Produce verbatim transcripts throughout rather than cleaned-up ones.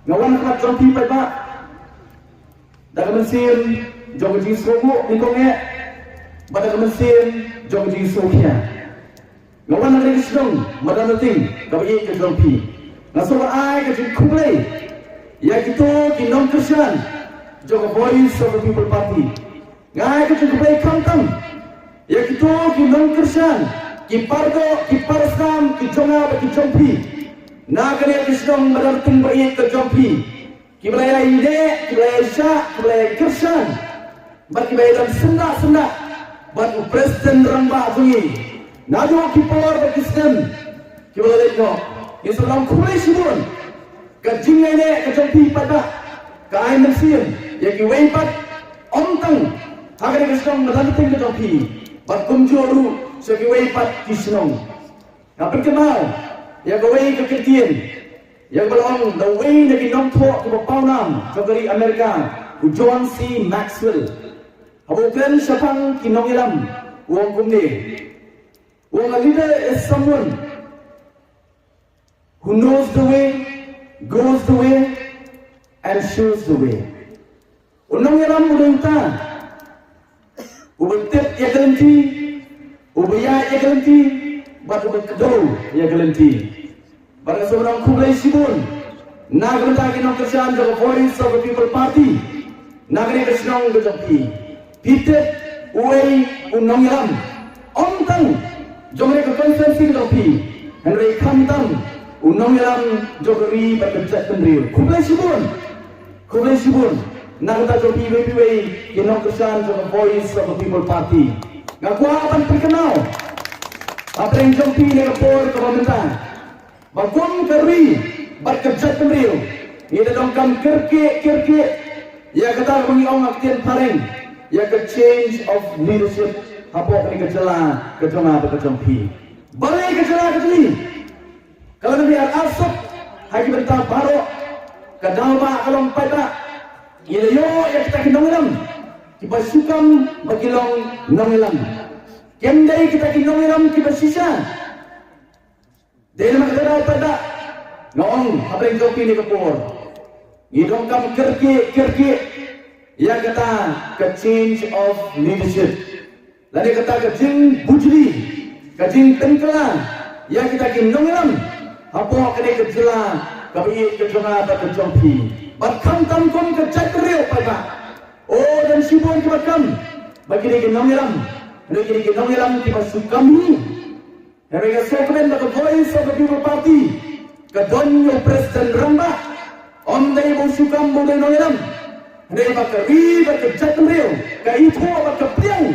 Nga wan ha khmat jong phi paidbah da ka mynsiem jong ka jingsngewbha nyngkong eh, bad da ka mynsiem jong ka jingsngewkhia. Nga wan ha kane ka shnong Madan Rating kaba ïeit ka jong phi. Nga sngewbha ai ka jingkhublei ïa kito ki nongkyrshan jong ka Voice of the People Party. Nga ai ka jingkhublei khamtam ïa kito ki nongkyrshan, ki pardoh, ki parasnam, ki jong nga bad ki jong phi. Na kane ka shnong Madan Rating ba ïeit ka jong phi. Kiba la ïaineh, kiba la ïaishah, kiba la ïakyrshan bad kiba ïadon syndah syndah bad u President Rangbah jong ngi naduh ki por bad ki snem kiba la leit noh. Ngi sngewdon khublei shibun. Ka jingïaineh ka jong phi paidbah ka ai mynsiem ïa kiwei pat, ym tang ha kane ka shnong Madan Rating ka jong phi, bad kumjuh ruh sha kiwei pat ki shnong. Nga pynkynmaw ïa kawei ka kyntien ïa kaba la ong da uwei na ki nongthoh kiba pawnam jong ka ri Amerika, u John C Maxwell. Haba u kren shaphang ki nongïalam, u ong kumne. U ong, "A leader is someone who knows the way, goes the way, and shows the way." U nongïalam u dei uta uba tip ïa ka lynti, uba ïaid ïa ka lynti, bad uba kdew ïa ka lynti. Bad nga sngewdon khublei shibun na ka bynta ki nongkyrshan jong ka Voice of the People Party na kane ka shnong ka jong phi. Phi tip uwei u nongïalam, ym tang jong kane ka constituency ka jong phi, hynrei khamtam u nongïalam jong ka ri bad ka jaitbynriew. Khublei shibun. Khublei shibun na ka bynta jong phi iwei pa iwei ki nongkyrshan jong ka Voice of the People Party. Nga kwah ban pynkynmaw hapdeng jong phi ha kane ka por kaba mynta ba kum ka ri bad ka jaitbynriew ngi da donkam kyrkieh kyrkieh ïa kata kaba ngi ong ha ka ktien phareng ïa ka change of leadership hapoh kane ka jylla ka jong nga bad ka jong phi. Balei ka jylla ka jong ngi ka la nang hiar arsut ha ki bynta baroh? Ka daw ba ka long paidbah, ngi la ïoh ïa kita ki nongïalam kiba shu kam ba ki long nongïalam. Kim dei kita ki nongïalam kiba shisha. Dei namar kata paidbah, nga ong hapdeng jong phi ha kane ka por, ngi donkam kyrkieh kyrkieh ïa kata ka change of leadership. Lane kata ka jingbujli, ka jingpynkylla ïa kita ki nongïalam hapoh kane ka jylla kaba ïeit ka jong nga bad ka jong phi. Bad khamtam kum ka jaitbynriew paidbah, oh, don shibun kiba kam ba ki dei ki nongïalam, hynrei ki dei ki nongïalam kiba shu kam hi. Hynrei nga sngewkmen ba ka Voice of the People Party ka don ïa u President Rangbah. Ym dei ba u shu kam ba u dei nongïalam, hynrei ba ka ri bad ka jaitbynriew ka ithuh bad ka pdiang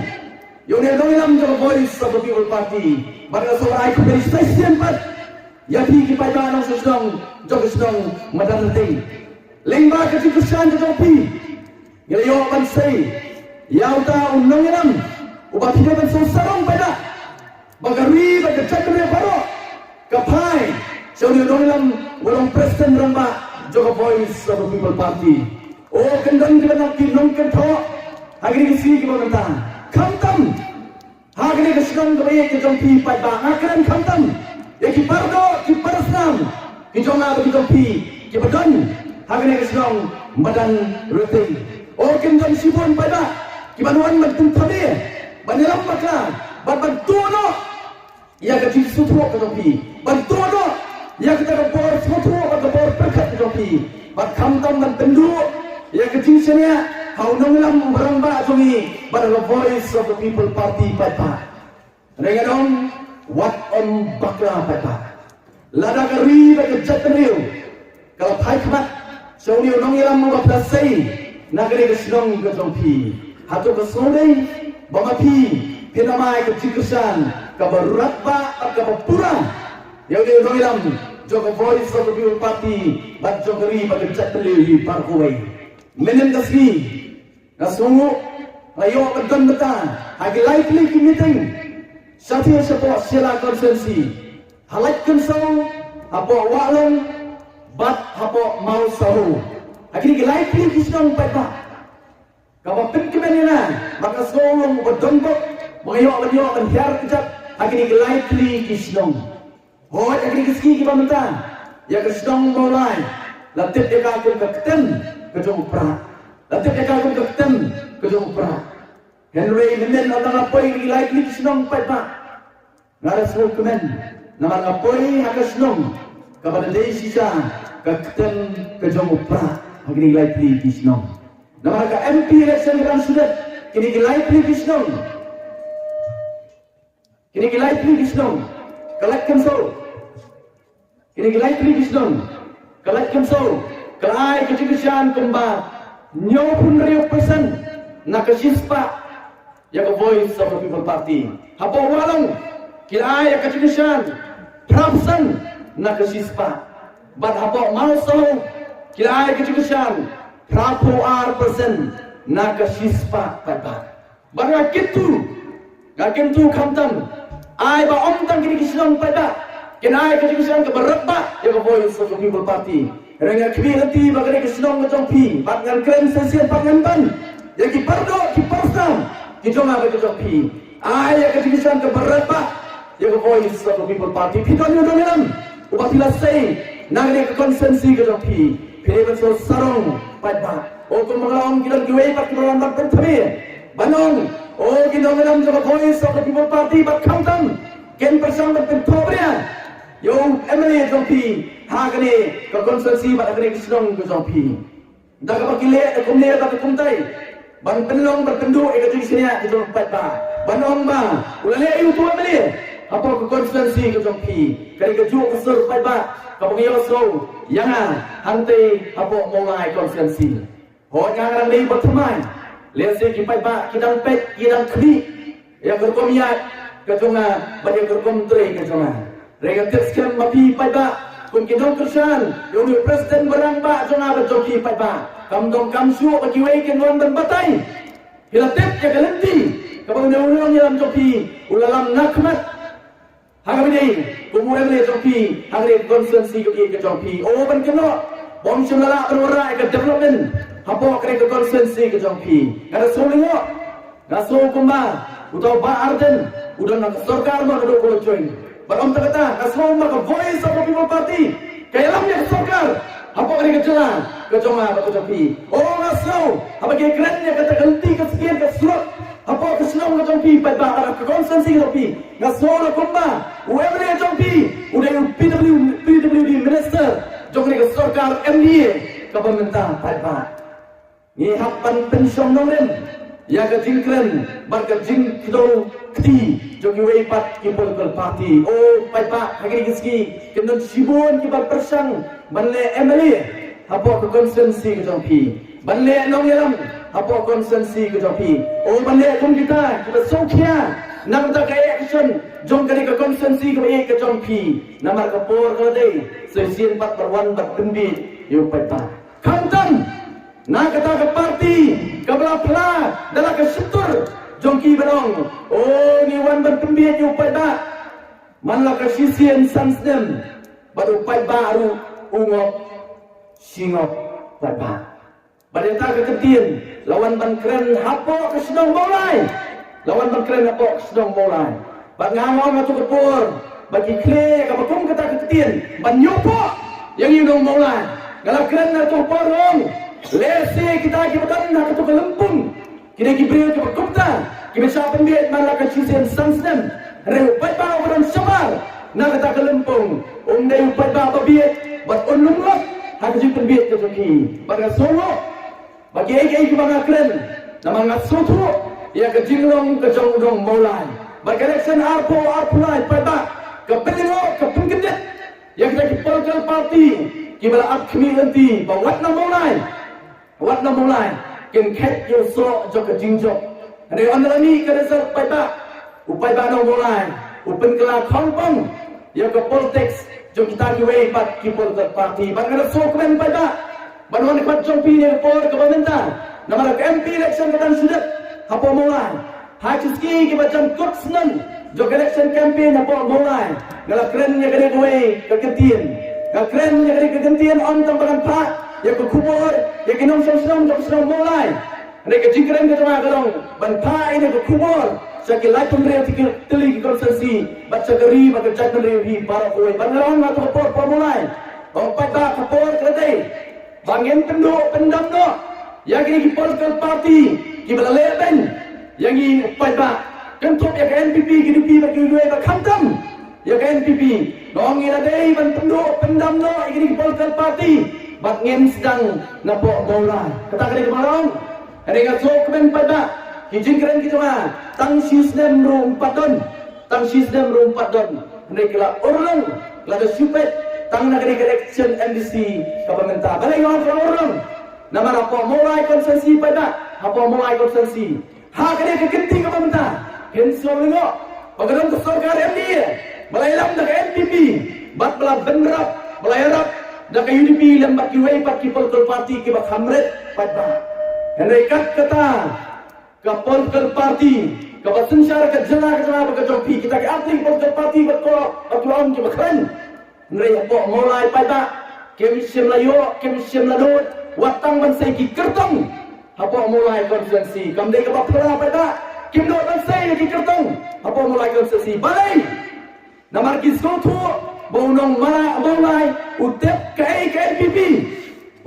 ïa une u nongïalam jong ka Voice of the People Party. Bad nga sngewbha ai khublei shisien pat ïa phi ki paidbah nongshong shnong jong ka shnong Madan Rating. Lyngba ka jingkyrshan ka jong phi, ngi la ïoh ban sei ïa uta u nongïalam uba phi dei ban sngewsarong paidbah ba ka ri bad ka jaitbynriew baroh ka phai sha une u nongïalam uba long President Rangbah jong ka Voice of the People Party. Oh, kin don kiba nang ki nongkynthoh ha kine ki sngi kiba mynta. Khamtam ha kane ka shnong kaba ïeit ka jong phi paidbah, nga kren khamtam ïa ki pardoh ki parasnam ki jong nga bad ki jong phi kiba don ha kane ka shnong Madan Rating. Oh, kin don shibun paidbah kiban wan ban pynthame, ban ïalam bakla bad ban tuh noh ïa ka jingsngewthuh ka jong phi, ban tuh noh ïa kata ka bor sngewthuh bad ka bor pyrkhat ka jong phi. Bad khamtam ban pynduh ïa ka jingshaniah ha u nongïalam uba rangbah jong ngi bad ha ka Voice of the People Party paidbah. Hynrei nga ong, wat ym bakla paidbah. Lada ka ri bad ka jaitbynriew ka la phai khmat sha une u nongïalam uba phi la sei na kane ka shnong ka jong phi, hato ka sngewdei ba ma phi phin ym ai ka jingkyrshan kaba radbah bad kaba pura ïa une u nongïalam jong ka Voice of the People Party bad jong ka ri bad ka jaitbynriew hi baroh kawei? Mynnin ka sngi nga sngewnguh nga ïoh ban don mynta ha ki lai tylli ki meeting shatei shapoh Shella constituency, ha Laitkynsaw, hapoh Wahlong bad hapoh Mawsahu. Ha kine ki lai tylli ki shnong paidbah, kaba pynkmen ïa nga ba nga sngew long uba donbok ba nga ïoh ban ïoh ban hiar kjat ha kine ki lai tylli ki shnong. Hooid, ha kine ki sngi kiba mynta ïa ka shnong Mawlai La tip ïa ka kum ka ktem ka jong u Prah. La tip ïa ka kum ka ktem ka jong u Prah. Hynrei mynnin la tang la poi ïa ki lai tylli ki shnong paidbah. Nga da sngewkmen namar nga poi ha ka shnong kaba da dei shisha ka ktem ka jong u Prah ha kine ki lai tylli ki shnong. Namar ka M P election ka dang shu dep, kine ki lai tylli ki shnong. Kine ki lai tylli ki shnong ka Laitkynsol. Kine ki lai tylli ki shnong ka Laitkynsol ka la ai ka jingkyrshan kumba hynñiewphew hynriew percent na ka shispah ïa ka Voice of the People Party. Hapoh Warong ki la ai ïa ka jingkyrshan phra percent na ka shispah. Bad hapoh Mawsaw ki la ai ka jingkyrshan phraphew ar percent na ka shispah paidbah. Bad nga kyntu, nga kyntu khamtam ai ba ym tang kine ki shnong paidbah kin ai ka jingkyrshan kaba radbah ïa ka Voice of the People Party. Hynrei nga khmih lynti ba kane ka shnong ka jong phi bad ngan kren sa shisien pat ngan ban ïa ki pardoh ki parsnam ki jong nga bad ki jong phi. Ai ïa ka jingkyrshan kaba radbah ïa ka Voice of the People Party. Phi don ïa u nongïalam uba phi la sei na kane ka constituency ka jong phi. Phi dei ban sngewsarong paidbah. O, kumba nga la ong, ki don kiwei pat kiba la wan ban pynthame ban ong, o, ki nongïalam jong ka Voice of the People Party bad khamtam kin pyrshang ban pynthohbria ïa u M L A jong phi ha kane ka constituency bad ha kane ka shnong ka jong phi. Da kaba ki leh da kumne da kumtai ban pynlong ban pynduh ïa ka jingshaniah ka jong paidbah ban ong ba u la leh ïa uto u M L A hapoh ka constituency ka jong phi. Ka dei kajuh ka sur paidbah kaba ngi ïohsngew ïa nga hangtei hapoh Mawlai constituency. Hooid, nga ngan dei ba thymmai. Lehse ki paidbah ki dang peit, ki dang khmih ïa ka rukom ïaid ka jong nga bad ïa ka rukom trei ka jong nga. Hynrei nga tip skhem ba phi paidbah kum ki nongkyrshan ïa une u president ba rangbah jong nga bad jong phi paidbah, kam donkam shuh ba kiwei kin wan ban batai. Phi la tip ïa ka lynti kaba une u nongïalam jong phi u la lam na khmat. Ha kaba ïadei kum u M L A jong phi ha kane ka constituency ka ïeit ka jong phi, o, ban kynnoh ba ym shym la lah ban wanrah ïa ka development hapoh kane ka constituency ka jong phi. Nga da sngew lyngngoh, nga sngew kumba uta u Bah Ardent u don ha ka sorkar mo, naduh ka la join. Bad ym tang kata, nga sngew kumba ka Voice of the People Party ka ïalam ïa ka sorkar hapoh kane ka jylla ka jong nga bad ka jong phi. O, nga sngew haba ki kren ïa kata ka lynti ka skian ka slot hapoh ka shnong ka jong phi paidbah, ha ka constituency ka jong phi. Nga sngew la kumba u M L A jong phi u dei u P W, P W D minister jong kane ka sorkar M D A kaba mynta paidbah. Ngi hap ban pynshong nongrim ïa ka jingkren bad ka jingkdew kti jong kiwei pat ki political party. O paidbah, ha kine ki sngi kin don shibun kiba pyrshang ban leh M L A hapoh ka constituency ka jong phi, ban leh nongïalam hapoh constituency ka jong phi, o ban leh kum kita kiba sngewkhia na ka bynta ka election jong kane ka constituency kaba ïeit ka jong phi. Namar ka por ka la dei, sa shisien pat ban wan ban pynbiej ïa u paidbah. Khamtam na kata ka party kaba la phla da la ka shyntur jong ki ban ong, o, ngi wan ban pynbiej ïa u paidbah man la ka shisien san snem, bad u paidbah ruh u ngop shi ngop paidbah. Bad ïa kata ka ktien la wan ban kren hapoh ka shnong Mawlai. La wan ban kren hapoh ka shnong Mawlai. Bad nga ong ha kato ka por ba ki khleh kaba kum kata ka ktien ban ñiewpoh ïa ngi u nong Mawlai. Nga la kren ha kato ka por, ong, lehse kita kiba don ha kato ka lympung ki dei ki briew kiba kumta kiba shah pynbiej man la ka shisien san snem. Hynrei u paidbah uba don shabar na kata ka lympung um dei u paidbah ba bieit bad un lyngngoh ha ka jingpynbiej ka jong ki. Bad nga sngewthuh ba kiei kiei kiba nga kren, namar nga sngewthuh ïa ka jinglong ka jong u nong Mawlai. Bad ka election arphew arphew lai paidbah ka pynlyngngoh ka pynkyndit ïa kita ki political party kiba la ap khmih lynti ba wat na Mawlai, wat na Mawlai kin khet ïa u soh jong ka jingjop. Hynrei ynda la mih ka result paidbah, u paidbah nong Mawlai u pynkylla khongpong ïa ka politics jong kita kiwei pat ki political party. Bad nga da sngewkmen paidbah ban wan khmat jong phi ha ka por kaba mynta, namar ka M P election ka dang shu dep hapoh Mawlai. Ha ki sngi kiba jan kut snem jong ka election campaign hapoh Mawlai, nga la kren ïa kane kawei ka kyntien. Nga kren ïa kane ka kyntien ym tang ba ngan phah ïa ka khubor ïa ki nongshong shnong jong ka shnong Mawlai. Hynrei ka jingkren ka jong nga ka long ban phah ïa kane ka khubor sha ki laiphew hynriew tylli ki constituency bad sha ka ri bad ka jaitbynriew hi baroh kawei. Bad nga la ong ha kato ka por, por Mawlai, ong paidbah, ka por ka la dei Ba ngin pynduh pyndam noh ïa kine ki political party kiba la leh beiñ ïa ngi u paidbah. Kynthup ïa ka N P P, ki U D P bad ki U D P, ba khamtam ïa ka N P P. Ngi la dei ban pynduh pyndam noh ïa kine ki political party bad ngin sdang na poh Mawlai. Kata ka dei kaba long. Hynrei nga sngewkmen paidbah, ki jingkren ki jong nga tang shi snem ruh ym pat don. Tang shi snem ruh ym pat don. Hynrei ki la urlong, la da shu peit tang na kane ka election M D C kaba mynta. Balei nga ong ki la urlong? Namar hapoh Mawlai constituency paidbah, hapoh Mawlai constituency, ha kane ka kynti kaba mynta, phin sngewlyngngoh ba ka dang ka sorkar M D A ba la ïalam da ka N P P bad ba la bynrap, ba la ïarap da ka U D P lem bad kiwei pat ki political party kiba kham rit paidbah. Hynrei kat kata ka political party kaba synshar ka jylla ka jylla ba ka jong phi, kita ki artylli ki political party ba ko ba ki ong kiba khlaiñ. Hynrei hapoh Mawlai paidbah kim shym la ïoh, kim shym la dud wat tang ban sei ki kyrtong. Hapoh Mawlai constituency kam dei kaba phylla paidbah, kim dud ban sei ki kyrtong hapoh Mawlai constituency. Balei? Namar ki sngewthuh ba u nong Mawlai, Mawlai u tip kaei ka N P P,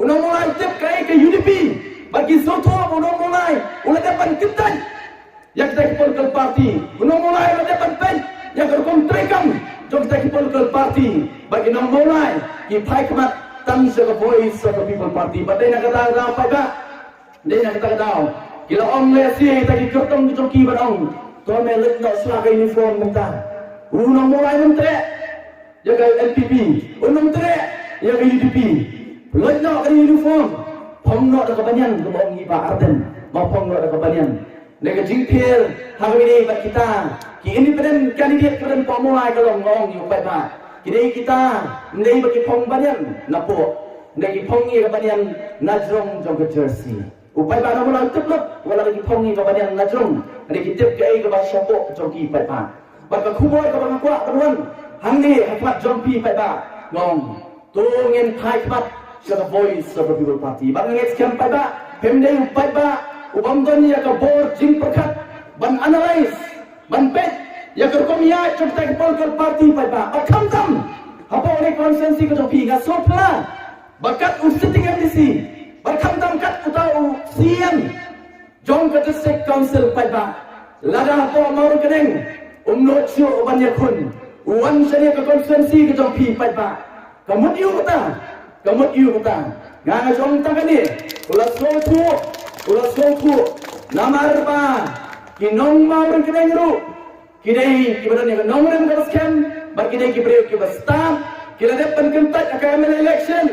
u nong Mawlai u tip kaei ka U D P. Bad ki sngewthuh ba u nong Mawlai u la dep ban kyntait ïa kita ki political party, u nong Mawlai u la dep ban peit ïa ka rukom treikam jong kita ki political party. Bad ki nong Mawlai ki phai khmat tang sha ka Voice of the People Party. Bad dei na kata ka daw paidbah, dei na kata ka daw ki la ong lehse ïa kita ki kyrtong ki jong ki ban ong, to me leit noh sha ka uniform mynta. U nong Mawlai un treh ïa ka N P P, un treh ïa ka U D P. Leit noh ka uniform, phong noh da ka banyan, kaba ong i Bah Ardent, ba phong noh da ka banyan. Dei ka jingpher ha kaba ïadei bad kita ki independent candidate kiba don hapoh Mawlai ka long, nga ong ïa u paidbah, ki dei kita, ym dei ba ki phong banyan na pok, ym dei ki phong ïa ka banyan na jrong jong ka jersey. U paidbah na Mawlai u tip lut, wat la ki phong ïa ka banyan na jrong, hynrei ki tip kaei kaba shapoh ka jong ki paidbah. Bad ka khubor kaba nga kwah ban wan hangne ha khmat jong phi paidbah, nga ong, to ngin phai khmat sha ka Voice of the People Party. Bad nga ngeit skhem paidbah, phim dei u paidbah u bym don ïa ka bor jingpyrkhat ban analyse, ban peit ïa ka rukom ïaid jong kita ki political party paidbah. Bad khamtam hapoh kane ka constituency ka jong phi, nga sngewphylla ba kat u sitting M D C, bad khamtam kat uta u C E M jong ka District Council paidbah, lada hapoh Mawryngkneng um nud shuh ban ïakhun, u wan shane ka constituency ka jong phi paidbah. Ka mut aïu kata? Ka mut aïu kata? Nga, nga ong tang kane, u la sngewthuh, u la sngewthuh. Namar ba ki nong Mawryngkneng ruh ki dei kiba don ïa ka nongrim kaba skhem, bad ki dei ki briew kiba stad. Ki la dep ban kyntait ha ka M L A election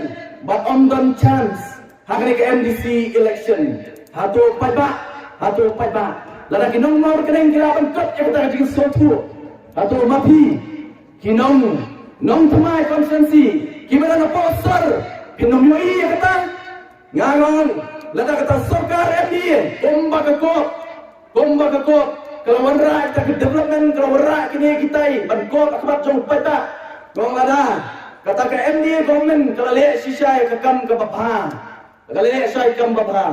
bad ym don chance ha kane ka M D C election. Hato paidbah, hato paidbah, lada ki nong Mawryngkneng ki lah ban kot ïa kata ka jingsngewthuh, hato ma phi ki nong, nongthymmai constituency kiba don hapoh sor, phin ym ïohi ïa kata? Nga ong, lada kata sorkar M D A kumba ka kop, kumba ka kop ka la wanrah kita ki development, ka la wanrah kine kitai ban kop ha khmat jong u paidbah, nga ong lada kata ka M D A government ka la leh shisha ïa ka kam kaba bha, ka la leh shisha ïa ka kam ba bha,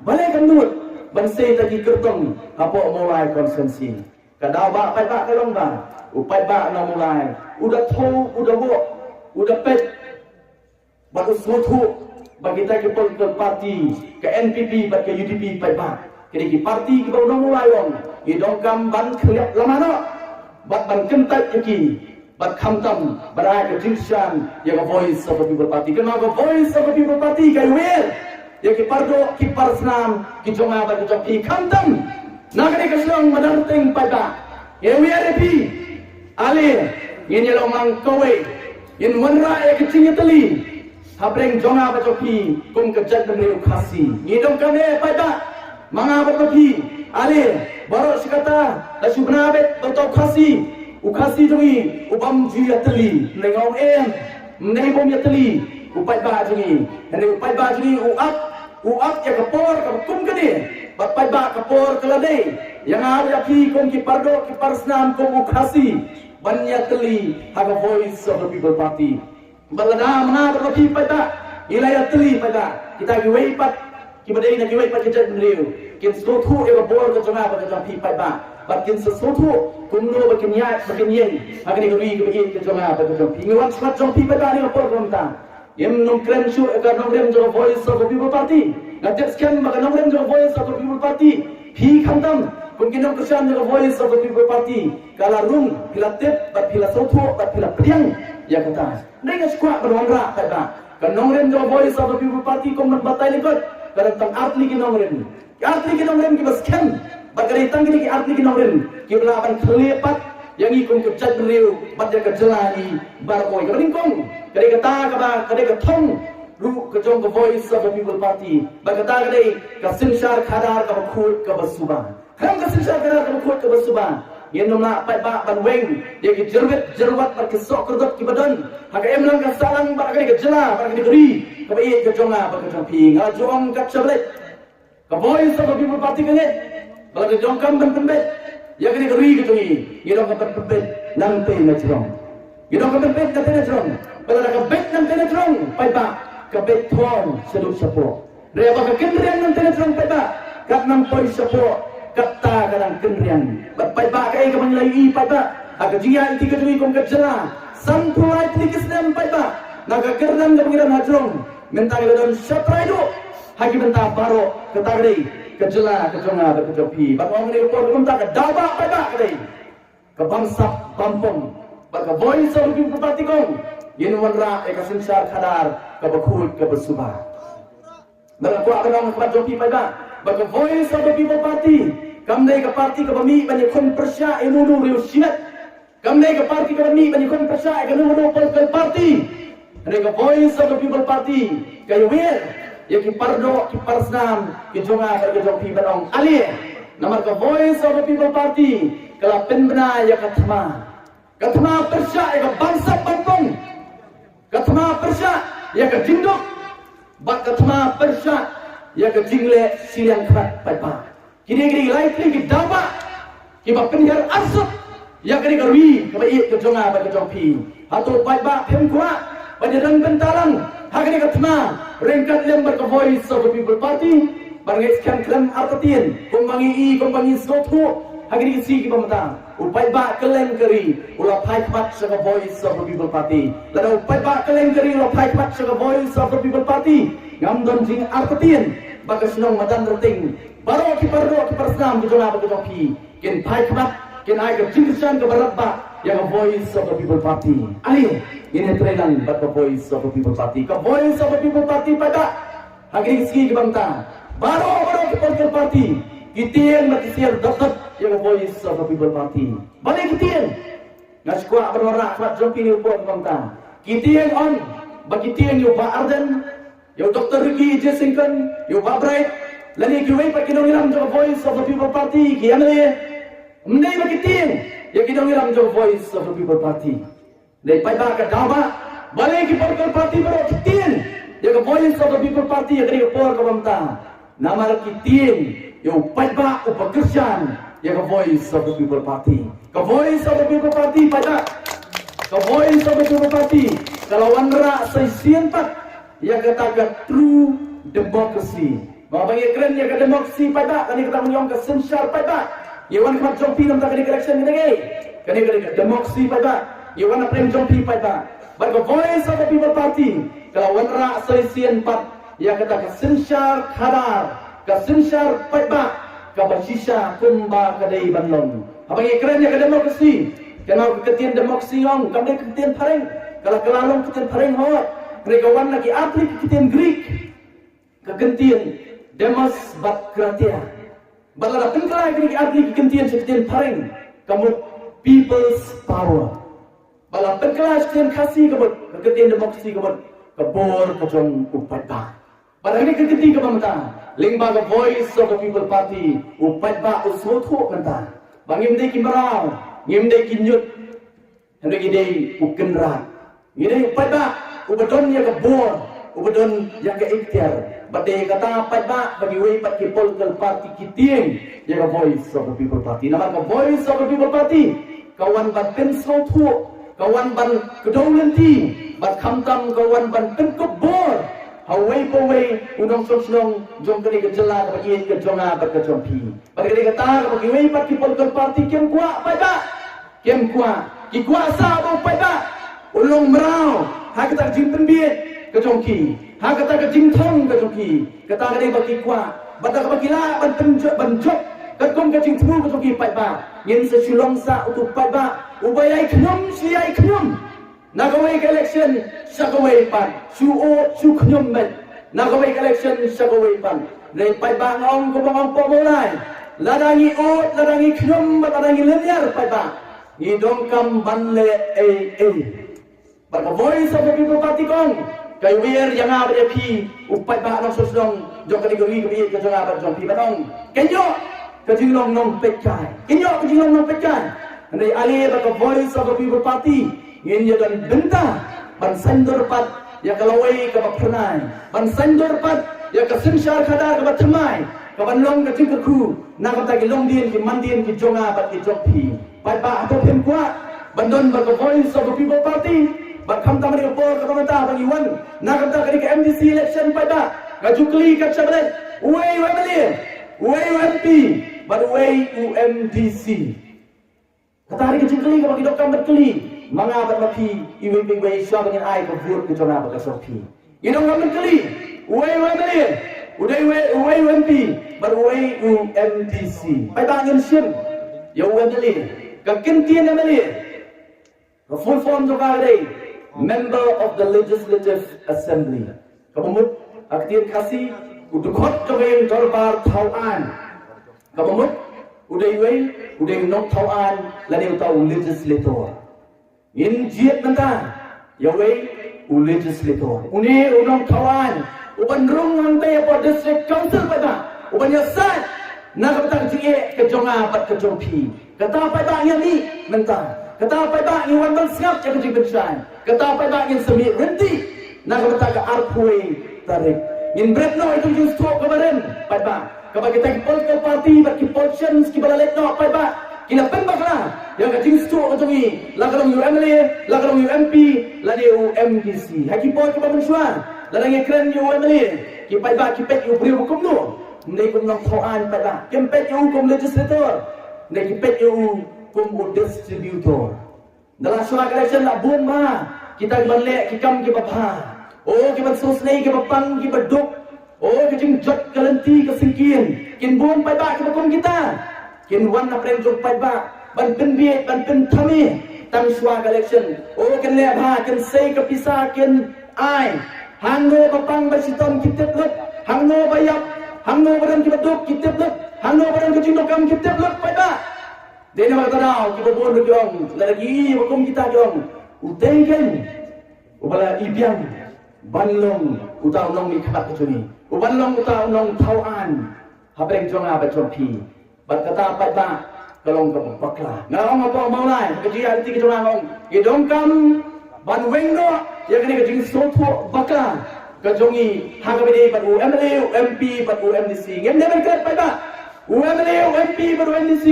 balei kam nud ban sei kita ki kyrtong hapoh Mawlai constituency? Ka daw ba paidbah ka long ba u paidbah na Mawlai u da thew, u da wad, u da peit bad u sngewthuh ba kita ki political party, ka N P P bad ka U D P paidbah, ki dei ki party kiba u nong Mawlai u ong, ngi donkam ban khylliap lama noh bad ban kyntait ïa ki. Bad khamtam ban ai ka jingkyrshan ïa ka Voice of the People Party. Kynmaw, ka Voice of the People Party ka ïawer ïa ki pardoh ki parsnam ki jong nga bad ki jong phi. Khamtam na kane ka shnong Madarteng paidbah, ka ïawer ïa phi. Ale ngin ïalong mang kawei, ngin wanrah ïa ka jingïatylli hapdeng jong nga bad jong phi kum ka jaitbynriew Khasi. Ngi donkam eh paidbah, ma nga bad ma phi. Ale baroh shi katta la shu bna beit ba uta u Khasi, u Khasi jong ngi u bym ju ïatylli. Hynrei nga ong em, ym dei bym ïatylli u paidbah jong ngi, hynrei u paidbah jong ngi u ap, u ap ïa ka por kaba kum kane. Bad paidbah, ka por ka la dei ïa nga ïa phi kum ki pardoh ki parsnam, kum u Khasi, ban ïatylli ha ka Voice of the People Party. Bad lada ma nga bad ma phi paidbah ngi la ïatylli paidbah, kita kiwei pat kiba dei na kiwei pat ki jaitbynriew kin sngewthuh ïa ka bor ka jong nga bad ka jong phi paidbah, bad kin sngewthuh kumno ba kin ïaid ba kin ïeng ha kane ka ri kaba ïeit ka jong nga bad ka jong phi. Ngi wan sha khmat jong phi paidbah ha kane ka por kaba mynta. Ngim nongkren shuh ïa ka nongrim jong ka Voice of the People Party. Nga tip skhem ba ka nongrim jong ka Voice of the People Party, phi khamtam, kum ki nongkyrshan jong ka Voice of the People Party, ka la rung, phi la tip, bad phi la sngewthuh, bad phi la pdiang ïa kata. Hynrei nga sngewkwah ban wanrah paidbah, ka nongrim jong ka Voice of the People Party kum ban batai lyngkot, ka don tang artylli ki nongrim. Ki artylli ki nongrim kiba skhem, bad ka dei tang kine ki artylli ki nongrim kiba lah ban khyllipmat ïa ngi kum ka jaitbynriew bad ïa ka jylla ngi baroh kawei. Kaba nyngkong, ka dei kata kaba, ka dei ka thong ruh ka jong ka Voice of the People Party. Bad kata ka dei ka synshar khadar kaba khuid kaba suba. Khlem ka synshar khadar kaba khuid kaba suba, ngin ym lah paidbah ban weng ïa ki jyrwit jyrwat bad ki soh kyrduh kiba don ha ka imlang ka sahlang bad ha kane ka jylla bad ha kane ka ri kaba ïeit ka jong nga bad ka jong phi. Nga la ju ong kat shaba leit, ka Voice of the People Party ka ngeit ba lada ngi donkam ban pynbeit ïa kane ka ri ka jong ngi, ngi donkam ban pynbeit nangtei na jrong. Ngi donkam ban pynbeit nangtei na jrong. Ba lada ka beit nangtei na jrong, paidbah, ka beit thong shaduh shapoh. Hynrei ba ka kynriang nangtei na jrong, paidbah, kat nang poi shapoh, katta ka dang kynriang. Bad paidbah, kaei kaba ngi la ïohi, paidbah, ha ka jingïaid lynti ka jong ngi kum ka jylla, sanphew lai tylli ki snem, paidbah, na ka kyrdan kaba ngi don ha jrong, mynta ngi la don shatrai duh ha ki bynta baroh. Kata ka dei ka jylla ka jong nga bad ka jong phi. Bad ong ïa ka por ka mynta ka daw ba, paidbah, ka dei ka bamsap bampom. Bad ka Voice of the People Party ka ong, ngin wanrah ïa ka synshar khadar kaba khuid kaba suba. Bad nga kwah ban ong ha khmat jong phi, paidbah, ba ka Voice of the People Party kam dei ka party kaba mih ban ïakhun pyrshah ïa uno uno u riewshimet. Kam dei ka party kaba mih ban ïakhun pyrshah ïa kano kano political party. Hynrei ka Voice of the People Party ka ïawer ïa ki pardoh ki parsnam ki jong nga bad ka jong phi ban ong ale. Namar ka Voice of the People Party ka la pynbna ïa ka thma. Ka thma pyrshah ïa ka bamsap bampom. Ka thma pyrshah ïa ka jingduk. Bad ka thma pyrshah ïa ka jingleh shiliang khmat, paidbah. Kine ki dei lai tylli ki daw ba kiba pynhiar arsut ïa kane ka ri kaba ïeit ka jong nga bad ka jong phi. Hato paidbah phim kwah ban ïadon bynta lang ha kane ka thma ryngkat lem bad ka Voice of the People Party? Bad nga ngeit skhem khlem artatien, kumba ngi i, kumba ngi sngewthuh ha kine ki sngi kiba mynta, u paidbah kylleng ka ri u la phai khmat sha ka Voice of the People Party. Lada u paidbah kylleng ka ri u la phai khmat sha ka Voice of the People Party, ngam don jingartatien ba ka shnong Madan Rating, baroh ki pardoh ki parsnam ki jong nga bad ka jong phi, kin phai khmat, kin ai ka jingkyrshan kaba radbah ïa ka Voice of the People Party. Ale, ngin ïatrei lang bad ka Voice of the People Party. Ka Voice of the People Party, paidbah, ha kine ki sngi kiba mynta, baroh baroh ki political party ki tieng bad ki sier dap dap ïa ka Voice of the People Party. Balei ki tieng? Nga sngewkwah ban wanrah ha khmat jong phi ha kane ka por kiba mynta. Ki tieng, ong ba ki tieng ïa u Bah Ardent, ïa u Doktor Ricky A J Syngkon, ïa u Bah Bright, lane kiwei pat ki nongïalam jong ka Voice of the People Party, ki M L A. Ym dei ba ki tieng ïa ki nongïalam jong ka Voice of the People Party. Dei paidbah, ka daw ba, balei ki political party baroh ki tieng ïa ka Voice of the People Party ha kane ka por kaba mynta? Namar ki tieng ïa u paidbah uba kyrshan ïa ka Voice of the People Party. Ka Voice of the People Party, paidbah, ka Voice of the People Party ka la wanrah sa shisien pat ïa kata ka true democracy. Ba, ba ngi kren ïa ka democracy, paidbah, kane kata ngi ong ka synshar, paidbah, ngi wan ha khmat jong phi namar kane ka election, kane ka, kane ka, kane ka democracy, paidbah. Ngi wan ha pdeng jong phi, paidbah. Bad ka Voice of the People Party ka la wanrah sa shisien pat ïa kata ka synshar khadar, ka synshar paidbah kaba shisha kumba ka dei ban long. Haba ngi kren ïa ka democracy, kynmaw, ka ktien democracy, ong, kam dei ka ktien phareng. Ka la kylla long ka ktien phareng hooid. Hynrei ka wan na ki artylli ki ktien Greek, ka ktien demos bad kratia. Bad lada pynkylla ïa kine ki artylli ki ktien sha ka ktien phareng, ka mut people's power. Bad lada pynkylla sha ka ktien Khasi, ka mut, ka ktien democracy, ka mut ka bor ka jong u paidbah. Bad ha kane ka kynti kaba mynta, lyngba ka Voice of the People Party, u paidbah u sngewthuh mynta ba ngim dei ki mraw, ngim dei ki ñiut, hynrei ngi dei u kynrad. Ngi dei u paidbah uba don ïa ka bor, uba don ïa ka ikhtiar. Bad dei kata, paidbah, ba kiwei pat ki political party ki tieng ïa ka Voice of the People Party. Namar ka Voice of the People Party ka wan ban pynsngewthuh, ka wan ban kdew lynti, bad khamtam ka wan ban pynkup bor ha uwei pa uwei u nongshong shnong jong kane ka jylla kaba ïeit ka jong nga bad ka jong phi. Bad ka dei kata kaba kiwei pat ki political party kim kwah, paidbah. Kim kwah. Ki kwah sa ba u paidbah un long mraw ha kata ka jingpynbiej ka jong ki, ha kata ka jingthong ka jong ki, kata ka dei ba ki kwah, bad da kaba ki lah ban pynjot, ban jot katkum ka jingthmu ka jong ki paidbah. Ngin sa shu long sah utu paidbah uba ïai khñium, shu ïai khñium na kawei ka election sha kawei pat, shu ot shu khñium beit na kawei ka election sha kawei pat. Hynrei paidbah, nga ong kumba nga ong hapoh Mawlai, lada ngi ot, lada ngi khñium bad lada ngi lynñiar paidbah, ngi donkam ban leh ei ei. Bad ka Voice of the People Party ka ong, ka ïawer ïa nga bad ïa phi, u paidbah nongshong shnong jong kane ka ri kaba ïeit ka jong nga bad jong phi, ban ong, kan ïoh ka jinglong nongpeitkai, kan ïoh ka jinglong nongpeitkai. Hynrei ale bad ka Voice of the People Party ngin ïa don bynta ban saiñdur pat ïa ka lawei kaba phyrnai, ban saiñdur pat ïa ka synshar khadar kaba thymmai, kaban long ka jingkyrkhu na ka bynta ki longdien ki mandien ki jong nga bad ki jong phi. Paidbah, hato phim kwah ban don bad ka Voice of the People Party? Bad khamtam ha kane ka por kaba mynta ba ngi wan na ka bynta kane ka M D C election, paidbah, nga ju kylli kat sha bneng, uwei u M L A, uwei u M P bad uwei u M D C? Kata ka dei ka jingkylli kaba ngi donkam ban kylli ma nga bad ma phi iwei pa iwei shuwa ba ngin ai ka vote ka jong nga bad ka jong phi. Ngi donkam ban kylli, uwei u M L A, uwei, uwei, uwei u M P bad uwei u M D C. Paidbah, ngin shim ïa u M L A, ka kyntien M L A, ka full form jong ka ka dei Member of the Legislative Assembly. Kaba mut ha ka ktien Khasi, u dkhot jong ka ïing dorbar thaw aiñ. Kaba mut u dei uwei, u dei u nongthaw aiñ lane uta u legislator. Ngin jied mynta ïa uwei u legislator, une u nongthaw aiñ uban rung hangtei hapoh District Council, paidbah, uban ïasaid na ka bynta ka jingeh ka jong nga bad ka jong phi. Kata, paidbah, ngi ïa mih mynta. Kata, paidbah, ngi wan ban sngap ïa ka jingpynshai. Kata, paidbah, ngin sa mih ryntih na ka bynta ka arphew tarik. Ngin bret noh ïa ka jingsngewthuh kaba rim, paidbah, kaba kita ki political party bad ki politicians kiba la leit noh, paidbah, ki la pynbakla ïa ka jingsngewthuh ka jong ngi, la ka long ïa u M L A, la ka long ïa u M P, lane u M D C. Ha ki por kiba mynshuwa, lada ngi kren ïa u M L A, ki paidbah ki peit ïa u briew ba kumno? Ym dei kum u nongthaw aiñ, paidbah. Kim peit ïa u kum legislator. Ym dei, ki peit ïa u kum u distributor. Ynda la shuwa ka election la bun bha kita kiban leh ki kam kiba bha. O, kiban sngewsynei, kiba pang, kiba duk. O, ka jingjot ka lynti ka syngkien. Kin bun, paidbah, kiba kum kita. Kin wan na pdeng jong paidbah ban pynbiej, ban pynthame tang shuwa ka election. O, kin leh bha, kin sei ka pisa, kin ai. Hangno ba pang ba shitom ki tip lut, hangno ba ïap, hangno ba don kiba duk ki tip lut, hangno ba don ka jingdonkam ki tip lut, paidbah. Dei na kata ka daw kiba bun ruh ki ong, lada ki ïohi ba kum kita ki ong, utei keiñ uba la i biang ban long uta u nongmihkhmat ka jong ngi, uban long uta u nongthaw aiñ hapdeng jong nga bad jong phi. Bad kata, paidbah, ka long kaba bakla. Nga ong hapoh Mawlai, ka jingïaid lynti ka jong nga, nga ong, ngi donkam ban weng noh ïa kane ka jingsngewthuh bakla ka jong ngi ha kaba ïadei bad u M L A, u M P bad u M D C. Ngim dei ban klet, paidbah. U M L A, u M P bad u M D C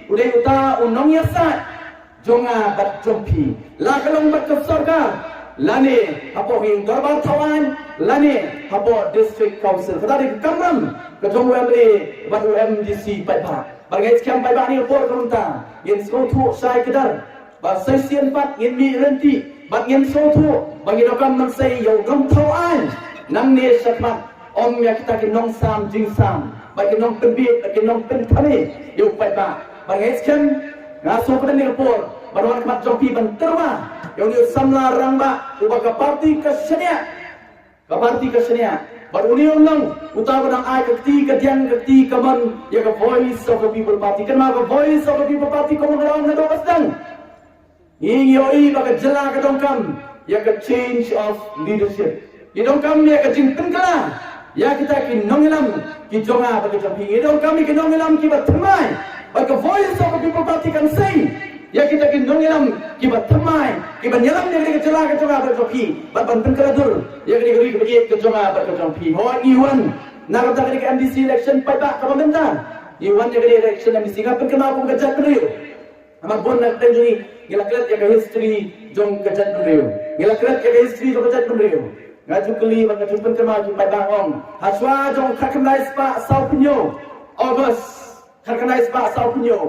u dei uta u nongïasaid jong nga bad jong phi, la ka long bad ka sorkar, lane hapoh ïing dorbar thaw aiñ, lane hapoh District Council. Kata dei ka kamram ka jong u M L A bad u M D C, paidbah. Bad nga ngeit skhem, paidbah, ha kane ka por ka mynta ngin sngewthuh shai kdar, bad sa shisien pat ngin mih ryntih bad ngin sngewthuh ba ngi donkam ban sei ïa u nongthaw aiñ nangne shakhmat. Ym ïa kita ki nongsam jingsam, bad ki nongpynbiej, bad ki nongpynthame ïa u paidbah. Bad nga ngeit skhem, nga sngewkmen ha kane ka por ban wan ha khmat jong phi ban tyrwa ïa une u samla rangbah uba ka party ka shaniah, ka party ka shaniah. Bad une u long uta uba dang ai ka kti kadiang, ka kti kamon ïa ka Voice of the People Party. Kynmaw, ka Voice of the People Party, kumba nga la ong naduh ba sdang, ngi, ngi ïohi ba ka jylla ka donkam ïa ka change of leadership. Ngi donkam ïa ka jingpynkylla ïa kita ki nongïalam ki jong nga bad ki jong phi. Ngi donkam ïa ki nongïalam kiba thymmai. Bad ka Voice of the People Party kan sei ïa kita ki nongïalam kiba thymmai, kiban ïalam ïa kane ka jylla ka jong nga bad jong phi, bad ban pynkylla dur ïa kane ka ri kaba ïeit ka jong nga bad ka jong phi. Hooid, ngi wan na ka bynta kane ka M D C election, paidbah, kaba mynta. Ngi wan ïa kane ka election M D C, nga pynkynmaw kum ka jaitbynriew. Namar bun na ka pdeng jong ngi, ngi la klet ïa ka history jong ka jaitbynriew. Ngi la klet ïa ka history jong ka jaitbynriew. Nga ju kylli bad nga ju pynkynmaw ïa ki paidbah, ong, ha shuwa jong khatkhyndai spah sawphew hynñiew, August, khatkhyndai spah sawphew hynñiew,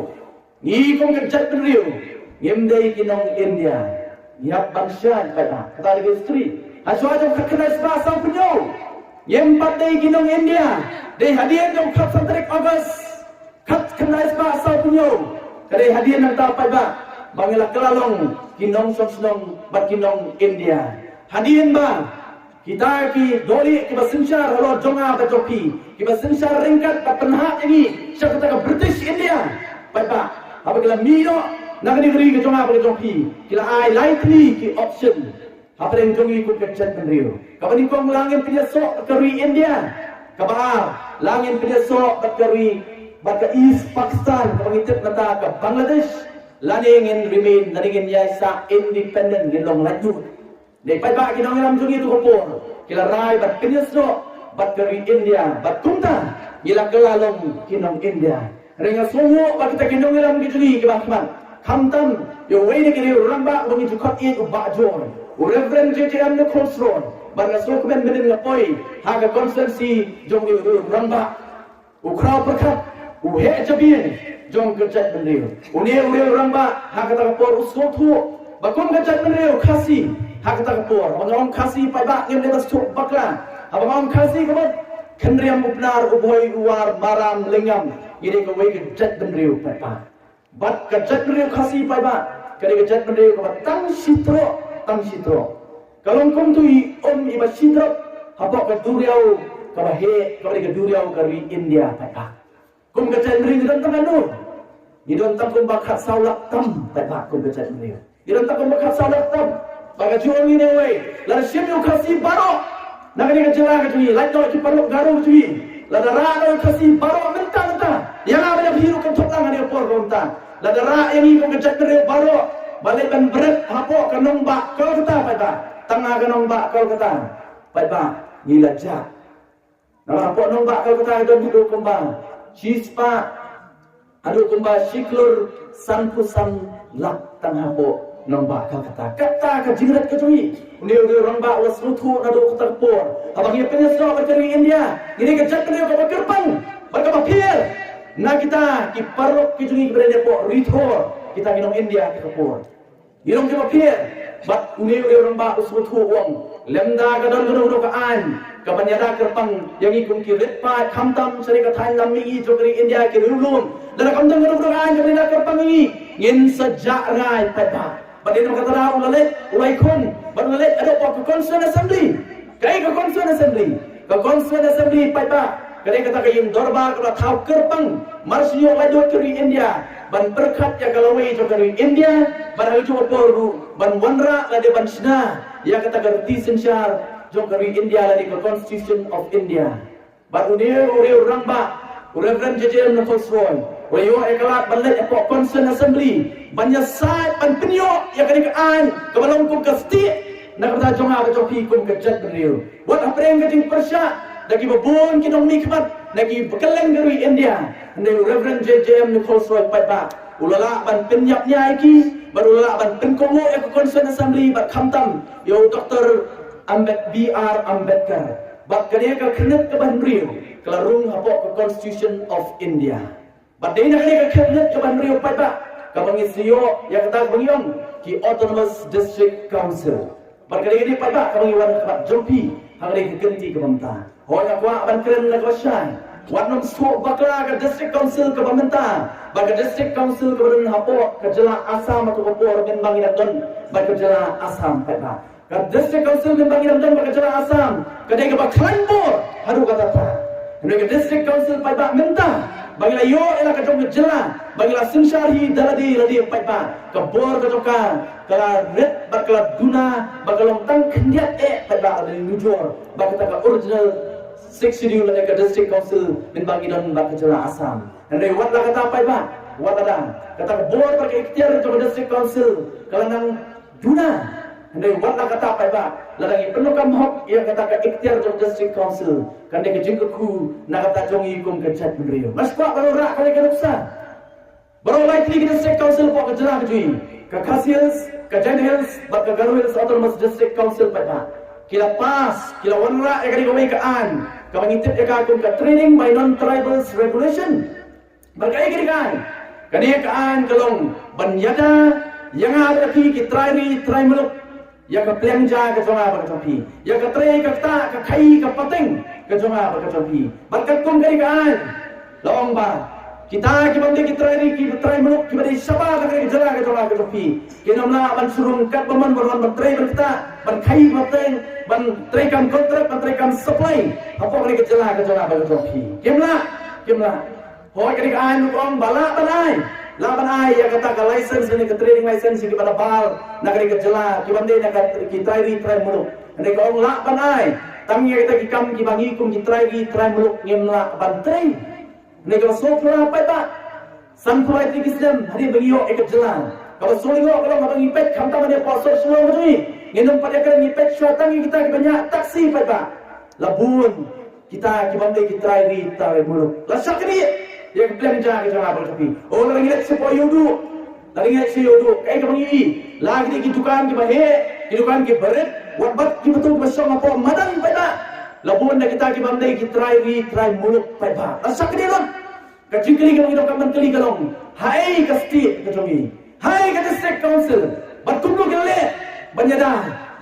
ngi kum ka jaitbynriew ngim dei ki nong India. Ngi hap ban shai, paidbah. Kata dei ka history. Ha shuwa jong khatkhyndai spah sawphew hynñiew, ngim pat dei ki nong India. Dei hadien jong khatsan tarik August khatkhyndai spah sawphew hynñiew, ka dei hadien nangta paidbah ba ngi la kylla long ki nongshong shnong bad ki nong India. Hadien ba kita ki dohlieh kiba synshar halor jong nga bad jong phi, kiba synshar ryngkat bad pynhap ïa ngi sha kata ka British India, paidbah, haba ki la mih noh na kane ka ri ka jong nga bad ka jong phi, ki la ai lai tylli ki option hapdeng jong ngi kum ka jaitbynriew. Kaba nyngkong, la ngin pynïasoh ka ri India. Kaba ar, la ngin pynïasoh bad ka ri, bad ka East Pakistan, kaba ngi tip mynta ka Bangladesh, lane ngin remain, lane ngin ïaisah independent, ngin long laitluid. Dei paidbah, ki nongïalam jong ngi ha katu ka por ki la rai ban pynïasoh bad ka ri India, bad kumta ngi la kylla long ki nong India. Hynrei nga sngewnguh ba kita ki nongïalam ki jong ngi kiba khmat, khamtam ïa uwei na ki riew rangbah uba ngi ju khot ïa u Bah Joy, u Reverend J J M Nichols Roy, bad nga sngewkmen mynhynnin nga poi ha ka constituency jong u riew rangbah, u khraw pyrkhat, u heh jabieng jong ka jaitbynriew. Une u riew rangbah ha kata ka por u sngewthuh ba kum ka jaitbynriew Khasi ha kata ka por, haba nga ong Khasi paidbah, ngim dei ban sngewthuh bakla. Haba nga ong Khasi ka mut Khynriam, u Pnar, u Bhoi, u War, Maram, Lyngngam, ngi dei kawei ka jaitbynriew paidbah. Bad ka jaitbynriew Khasi paidbah ka dei ka jaitbynriew kaba tang shi troh, tang shi troh. Ka long kum utu i um iba shi drop hapoh ka duriaw kaba heh, kaba dei ka duriaw ka ri India paidbah. Kum ka jaitbynriew ngi don tang katno? Ngi don tang kumba khatsaw lak tam paidbah, kum ka jaitbynriew. Ngi don tang kumba khatsaw lak tam. Ba ka jong ngi ne wei, lada shim ïa u Khasi baroh na kane ka jylla ka jong ngi, lait noh ki paralok Garo ka jong ngi, lada rah noh u Khasi baroh mynta mynta, ïa nga ban ïa phi ruh kan thok lang ha kane ka por ka mynta. Lada rah ïa ngi kum ka jaitbynriew baroh ban leit ban bret hapoh ka nongbah Kolkata paidbah, tang ha ka nongbah Kolkata paidbah, ngi la jah. Namar hapoh nongbah Kolkata ka don haduh kumba shispah, haduh kumba shi klur sanphew san lak tang hapoh nongbah Kolkata. Kata ka jingrit ka jong ngi. Une u rangbah u la sngewthuh naduh kata ka por. Haba ngi pynïasoh bad ka ri India, ngi dei ka jaitbynriew kaba kyrpang bad kaba pher na kita ki paralok ki jong ngi kiba dei hapoh Ri Thor, kita ki nong India kata ka por. Ngi long kiba pher. Bad une u rangbah u sngewthuh, u ong, lymda ka don kano kano ka aiñ kaban ïada kyrpang ïa ngi kum ki rit paid, khamtam sha ka thaiñ lam mihngi jong ka ri India, ki riewlum, lada kam don kano kano ka aiñ kaban ïada kyrpang ïa ngi, ngin sa jah rai paidbah. Bad dei namar kata u la leit, u la ïakhun bad u la leit haduh hapoh ka Constituent Assembly. Kaei ka Constituent Assembly? Ka Constituent Assembly paidbah ka dei kata ka ïing dorbar kaba thaw kyrpang mar shu ïoh laitluid ka ri India ban pyrkhat ïa ka lawei jong ka ri India, bad ha kajuh ka por ruh ban wanrah lane ban shna ïa kata ka riti synshar jong ka ri India lane ka Constitution of India. Bad une u rangbah, u Reverend J J M Nichols Roy, u la ïoh ïa ka lad ban leit hapoh Constituent Assembly ban ïasaid ban pynïoh ïa kane ka aiñ kaba long kum ka stieh na ka bynta jong nga bad jong phi kum ka jaitbynriew. Wat hapdeng ka jingpyrshah da kiba bun ki nongmihkhmat na kiba kylleng ka ri India, hynrei u Reverend J J M Nichols Roy paidbah u la lah ban pynïap nia ïa ki, bad u la lah ban pynkohnguh ïa ka Constituent Assembly, bad khamtam ïa u Doctor Ambed-, B R Ambedkar. Bad kane ka khyrnit kaba hynriew ka la rung hapoh ka Constitution of India. Bad dei na kane ka khyrnit kaba hynriew paidbah kaba ngi sa ïoh ïa kata kaba ngi ong ki Autonomous District Council. Bad ka dei kane paidbah kaba ngi wan ha khmat jong phi ha kane ka kynti kaba mynta. Hooid, nga kwah ban kren na kaba shai, wat nym sngewbakla ka District Council kaba mynta bad ka District Council kaba don hapoh ka jylla Assam ha kato ka por mynba ngi dang don bad ka jylla Assam paidbah. Ka District Council mynba ngi dang don bad ka jylla Assam ka dei kaba khlaiñ bor haduh katta. Hynrei ka District Council paidbah mynta ba ngi la ïoh ïa la ka jong ka jylla, ba ngi la synshar hi da lade lade paidbah, ka bor ka jong ka ka la rit bad ka la duna bad ka long tang khyndiat eh paidbah, lada ngi nujor bad kata ka original Sixth Schedule lane ka District Council mynba ngi don bad ka jylla Assam. Hynrei wat la kata paidbah, wat lada kata ka bor bad ka iktiar jong ka District Council ka la nang duna, hynrei wat la kata paidbah, lada ngi pyndonkam hok ïa kata ka iktiar jong District Council, kan dei ka jingkyrkhu na ka bynta jong ngi kum ka jaitbynriew. Nga sngewkwah ban wanrah kawei ka nuksa. Baroh lai tylli ki District Council hapoh ka jylla ka jong ngi, ka Khasi Hills, ka Jaintia Hills bad ka Garo Hills Autonomous District Council paidbah, ki la pass, ki la wanrah ïa kane kawei ka aiñ kaba ngi tip ïa ka kum ka Training by Non-Tribals Regulation. Bad kaei kane ka aiñ? Kane ka aiñ ka long ban ïada ïa nga bad ïa phi ki trai ri trai muluk ïa ka pliang ja ka jong nga bad ka jong phi, ïa ka trei ka ktah, ka khaii ka pateng ka jong nga bad ka jong phi. Bad katkum kane ka aiñ la ong ba kita ki bym dei ki trai ri, ki trai muluk, ki ba dei shabar na kane ka jylla ka jong nga ka jong phi, kin ym lah ban shu rung kat ba mon ban wan ban trei ban ktah, ban khaii ban pateng, ban trei kam kontrak, ban trei kam supply hapoh kane ka jylla ka jong nga bad ka jong phi. Kim lah, kim lah. Hooid, kane ka aiñ ruh ka ong ba lah ban ai, lah ban ai ïa kata ka license ne ka trading license ïa ki ba la bar na kane ka jylla, ki bym dei na ka, ki trai ri trai muluk. Hynrei ka ong lah ban ai tang ïa kita ki kam ki ba ngi kum ki trai ri trai muluk ngim lah ban trei. Hynrei kaba sngewthuh paidbah, sanphew lai tylli ki snem hadien ba ngi ïoh ïa ka jylla, kaba sngewlyngngoh ka long haba ngi peit khamtam ha Shillong ka jong ngi, ngin ym pat ïakren, ngi peit shuwa tang ïa kita ki ba ñiah taxi paidbah. La bun kita ki bym dei ki trai ri trai muluk la shah knieh ïa ka pliang ja ka jong nga bad ka jong phi. Oh, lada ngi leit shapoh Ïewduh, lada ngi leit sha Ïewduh, kaei kaba ngi ïohi? La kine ki dukan ki ba heh, ki dukan ki ba rit, wat bad ki ba tu ki ba shong hapoh madan paidbah. La bun na kita ki bym dei ki trai ri trai muluk paidbah. La shah knieh lut. Ka jingkylli kaba ngi donkam ban kylli ka long, haei ka state ka jong ngi, haei ka district council, bad kumno ki la leh ban ïada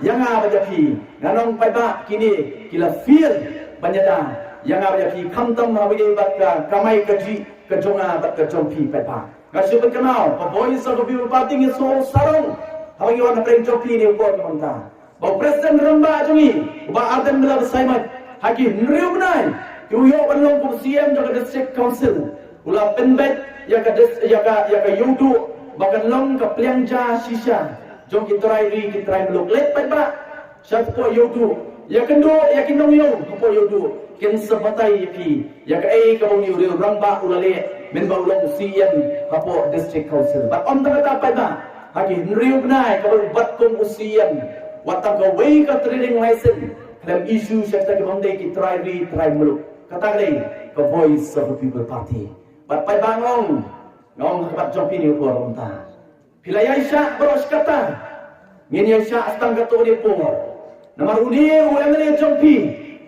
ïa nga bad ïa phi? Ngan ong paidbah, kine ki la fail ban ïada ïa nga bad ïa phi, khamtam ha kaba ïadei bad ka kamai kajih ka jong nga bad ka jong phi paidbah. Nga shu pynkynmaw, ka Voice of the People Party ngi sngew sarong haba ngi wan na pdeng jong phi ha kane ka por kaba mynta. Ba u President rangbah jong ngi, u Bah Ardent Miller Basaiawmoit, ha ki hynriew bnai, ki u ïoh ban long kum u C E M jong ka District Council, u la pynbeit ïa ka dis-, ïa ka, ïa ka Ïewduh ba kan long ka pliang ja shisha jong ki trai ri ki trai muluk. Leit paidbah shapoh Ïewduh, ïakynduh ïa ki nongïew hapoh Ïewduh, kin sa batai ïa phi ïa kaei kaba une u riew rangbah u la leh mynba u long u C E M hapoh District Council. Bad ym tang kata paidbah, ha ki hynriew bnai kaba u bat kum u C E M, wat tang kawei ka trading license khlem issue sha kita ki bym dei ki trai ri trai muluk. Kata ka dei ka Voice of the People Party. Bad paidbah, nga ong, nga ong ha khmat jong phi ha kane ka por mynta, phi la ïaishah baroh shi katta, ngin ïaishah tang katto katne por. Namar une u M L A jong phi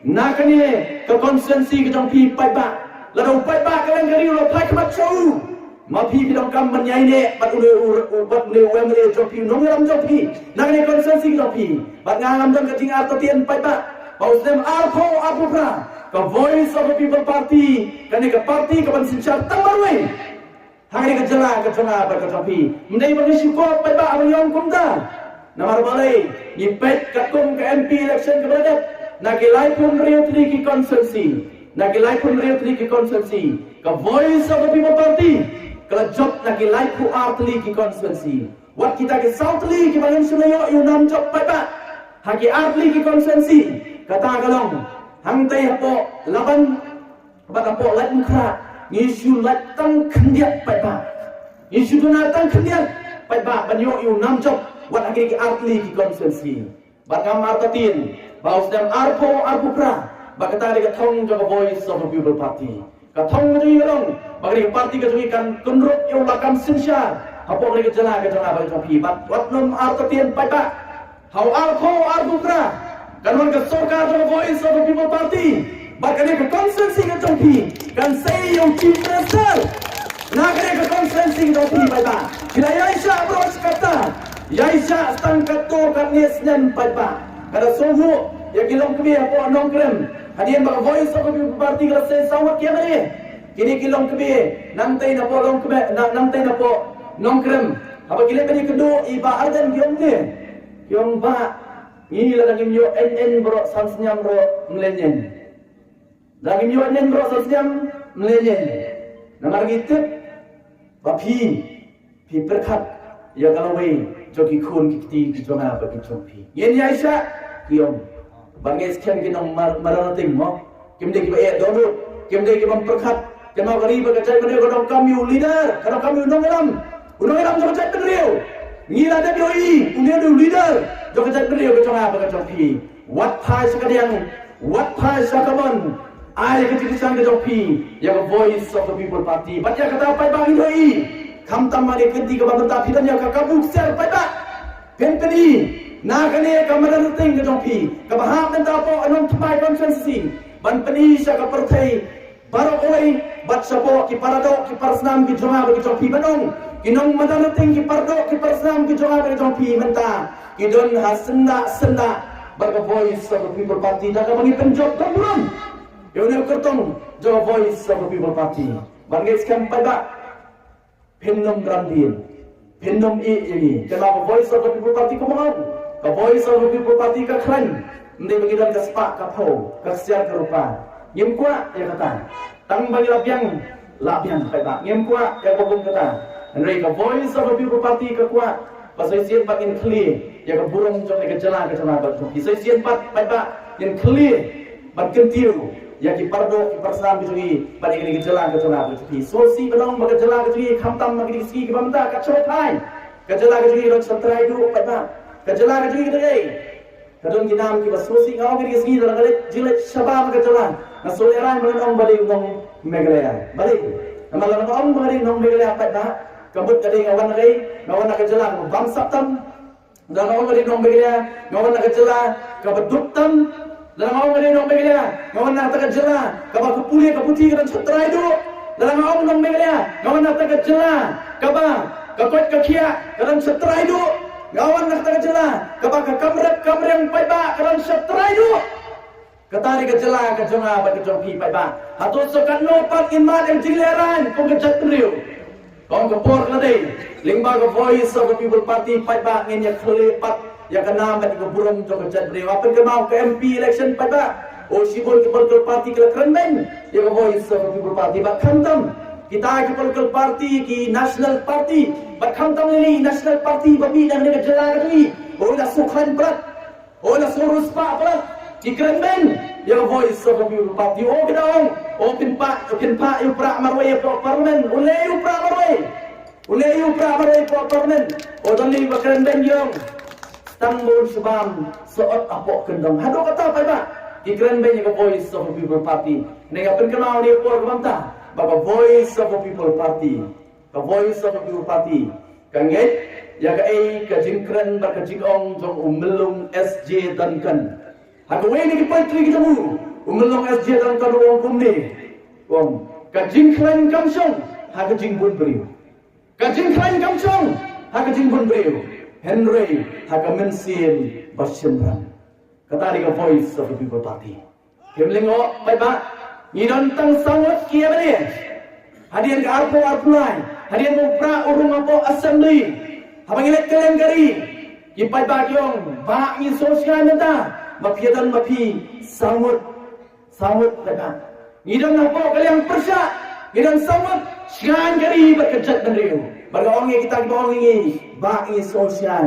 na kane ka constituency ka jong phi paidbah, lada u paidbah ka liang ka ri u la phai khmat sha u, ma phi phi donkam ban ïaineh bad une u, u, bad une u M L A jong phi, u nongïalam jong phi na kane ka constituency ka jong phi. Bad nga ngam don ka jingartatien paidbah ba u snem arphew arphew phra, ka Voice of the People Party, kane ka party kaban synshar tang marwei ha kane ka jylla ka jong nga bad ka jong phi. Ym dei ba ngi shu kop paidbah haba ngi ong kumta. Namar balei? Ngi peit katkum ka M P election kaba la dep, na ki laiphew hynriew tylli ki constituency, na ki laiphew hynriew tylli ki constituency, ka Voice of the People Party ka la jop na ki laiphew ar tylli ki constituency. Wat kita ki saw tylli kiba ngim shym la ïoh ïa u nam jop paidbah ha ki ar tylli ki constituency, kata ka long hangtei hapoh Laban bad hapoh Laitumkhrah, ngi shu lait tang khyndiat paidbah. Ngi shu duna tang khyndiat paidbah ban ïoh ïa u nam jop wat ha kine ki ar tylli ki constituency. Bad ngam artatien ba u snem arphew arphew phra, ba kata ka dei ka thong jong ka Voice of the People Party. Ka thong ka jong ngi ka long ba kane ka party ka jong ngi kan kynrup ïa u lakam synshar hapoh kane ka jylla ka jong nga bad ka jong phi. Bad wat nym artatien paidbah, ha u arphew arphew phra kan wan ka sorkar jong ka Voice of the People Party. Bad kane ka constituency ka jong phi kan sei ïa u Chief Minister na kane ka constituency ka jong phi paidbah. Phi la ïaishah baroh shi katta, ïaishah tang katto katne snem paidbah. Nga da sngewthuh ïa ki longkmie hapoh Nongkrem, hadien ba ka Voice of the People Party ka la sei saw ngut ki M L A. Kine ki longkmie nangtei napoh Longkmie, na, nangtei napoh Nongkrem, haba ki leit ban ïakynduh ïa i Bah Ardent, ki ong ne, ki ong, Bah, ngi lada ngim ïoh eiñ eiñ baroh san snem ruh ym lei eiñ. Lada ngim ïoh eiñ eiñ baroh san snem ym lei eiñ. Namar ngi tip ba phi, phi pyrkhat ïa ka lawei jong ki khun ki kti ki jong nga bad ki jong phi. Ngin ïaishah, ki ong. Bad ngi skhem ki nong Mar-, Mawryngkneng mo, kim dei kiba eh dohnud, kim dei ki bym pyrkhat. Ka nongkari bad ka jaitbynriew ka donkam ïa u leader, ka donkam ïa u nongïalam, u nongïalam jong ka jaitbynriew. Ngi la dep ïohi une u dei u leader jong ka jaitbynriew ka jong nga bad ka jong phi. Wat phai sha kadiang, wat phai sha kamon. Ai ka jingkyrshan ka jong phi ïa ka Voice of the People Party. Bad ïa kata paidbah ngi ïohi, khamtam ha kane ka kynti kaba mynta phi don ïa ka kabu ksiar paidbah. Phin pyni na kane ka Mawryngkneng ka jong phi kaba hap mynta hapoh Nongthymmai constituency, ban pyni sha ka pyrthei baroh kawei, bad shapoh ki paradoh ki parasnam ki jong nga bad ki jong phi, ban ong ki nong Mawryngkneng, ki paradoh ki parasnam ki jong nga bad ki jong phi mynta Ngi don ha syndah syndah bad ka Voice of the People Party da kaba ngi pynjop ka burom ïa une u kyrtong jong ka Voice of the People Party. Bad ngi skhem paidbah, phin nym ram dien, phin nym ïeh ïa ngi. Kane ka Voice of the People Party kumno? Ka Voice of the People Party ka khlaiñ. Ym dei ba ngi don ka spah ka phew, ka ksiar ka rupa. Ngim kwah ïa kata. Tang ba ngi la biang, la biang paidbah. Ngim kwah ïa ka bun kata. Hynrei ka Voice of the People Party ka kwah ba shisien pat ngin khlieh ïa ka burom jong ka jylla ka jong nga bad jong phi. Shisien pat paidbah ngin khlieh bad kyntiew ïa ki pardoh ki parsnam ki jong ngi bad ïa ka jylla ka jong nga bad jong phi. Sngewsih ban ong ba ka jylla ka jong ngi khamtam ha kine ki sngi kiba mynta ka shong phai. Ka jylla ka jong ngi ka don sha trai duh paidbah. Ka jylla ka jong ngi ka dei, ka don ki nam kiba sngewsih. Nga ong kine ki sngi lada nga leit jingleit shabar ka jylla, nga sngewlehraiñ ban ong ba dei nong Meghalaya. Balei? Namar lada nga ong ba dei nong Meghalaya paidbah, ka mut ka dei nga wan na ka, nga wan na ka jylla kaba bamsap tam. Lada nga ong ba dei nong Meghalaya, nga wan na ka jylla kaba duk tam. Lada nga ong ba dei nong Meghalaya, nga wan na kata ka jylla kaba ka pule ka puthi ka don sha trai duh. Lada nga ong nong Meghalaya, nga wan na kata ka jylla kaba ka koit ka khiah ka don sha trai duh. Nga wan na kata ka jylla kaba ka kam rep kam riang paidbah ka don sha trai duh. Kata dei ka jylla ka jong nga bad ka jong phi paidbah. Hato sa katno pat ngin mad ïa ka jinglehraiñ kum ka jaitbynriew? Ka ong ka por ka la dei, lyngba ka Voice of the People Party paidbah, ngin ïa khlieh pat ïa ka nam bad ïa ka burom jong ka jaitbynriew. Haba phin kynmaw ka M P election paidbah, oh shibun ki political party ki la kren beiñ ïa ka Voice of the People Party. Bad khamtam kita ki political party ki national party, bad khamtam lei lei national party ba mih na kane ka jylla ka jong ngi, oh la shu khlaiñ palat, oh la shu riewspah palat, ki kren beiñ ïa ka Voice of the People Party. Oh ki da ong, oh phin pah, phin pah ïa u Prah marwei hapoh parliament. U leh ïa u Prah marwei? U leh ïa u Prah marwei hapoh parliament? Oh don lei ba kren beiñ, ki ong tang ba un shibam sa ot hapoh kyndong. Haduh katta paidbah ki kren beiñ ïa ka Voice of the People Party. Ngi ïa pynkynmaw ha kane ka por kaba mynta ba ka Voice of the People Party, ka Voice of the People Party ka ngeit ïa kaei ka jingkren bad ka jingong jong u Myllung S J Duncan. Ha kawei na ki poetry ka jong u, u Myllung S J Duncan u ong kumne, u ong, ka jingkhlaiñ kam shong ha ka jingbun briew. Ka jingkhlaiñ kam shong ha ka jingbun briew, hynrei ha ka mynsiem ba shynrang. Kata dei ka Voice of the People Party. Phim lyngngoh paidbah, ngi don tang saw ngut ki M L A hadien ka arphew arphew lai, hadien ba u Prah u rung hapoh Assembly. Haba ngi leit kylleng ka ri, ki paidbah ki ong, bah, ngi sngewsih mynta ba phi don ma phi saw ngut. Saw ngut paidbah. Ngi don hapoh ka liang pyrshah, ngi don saw ngut, shngaiñ ka ri bad ka jaitbynriew. Bad nga ong ïa kita kiba ong ïa ngi, bah, ngi sngewsih.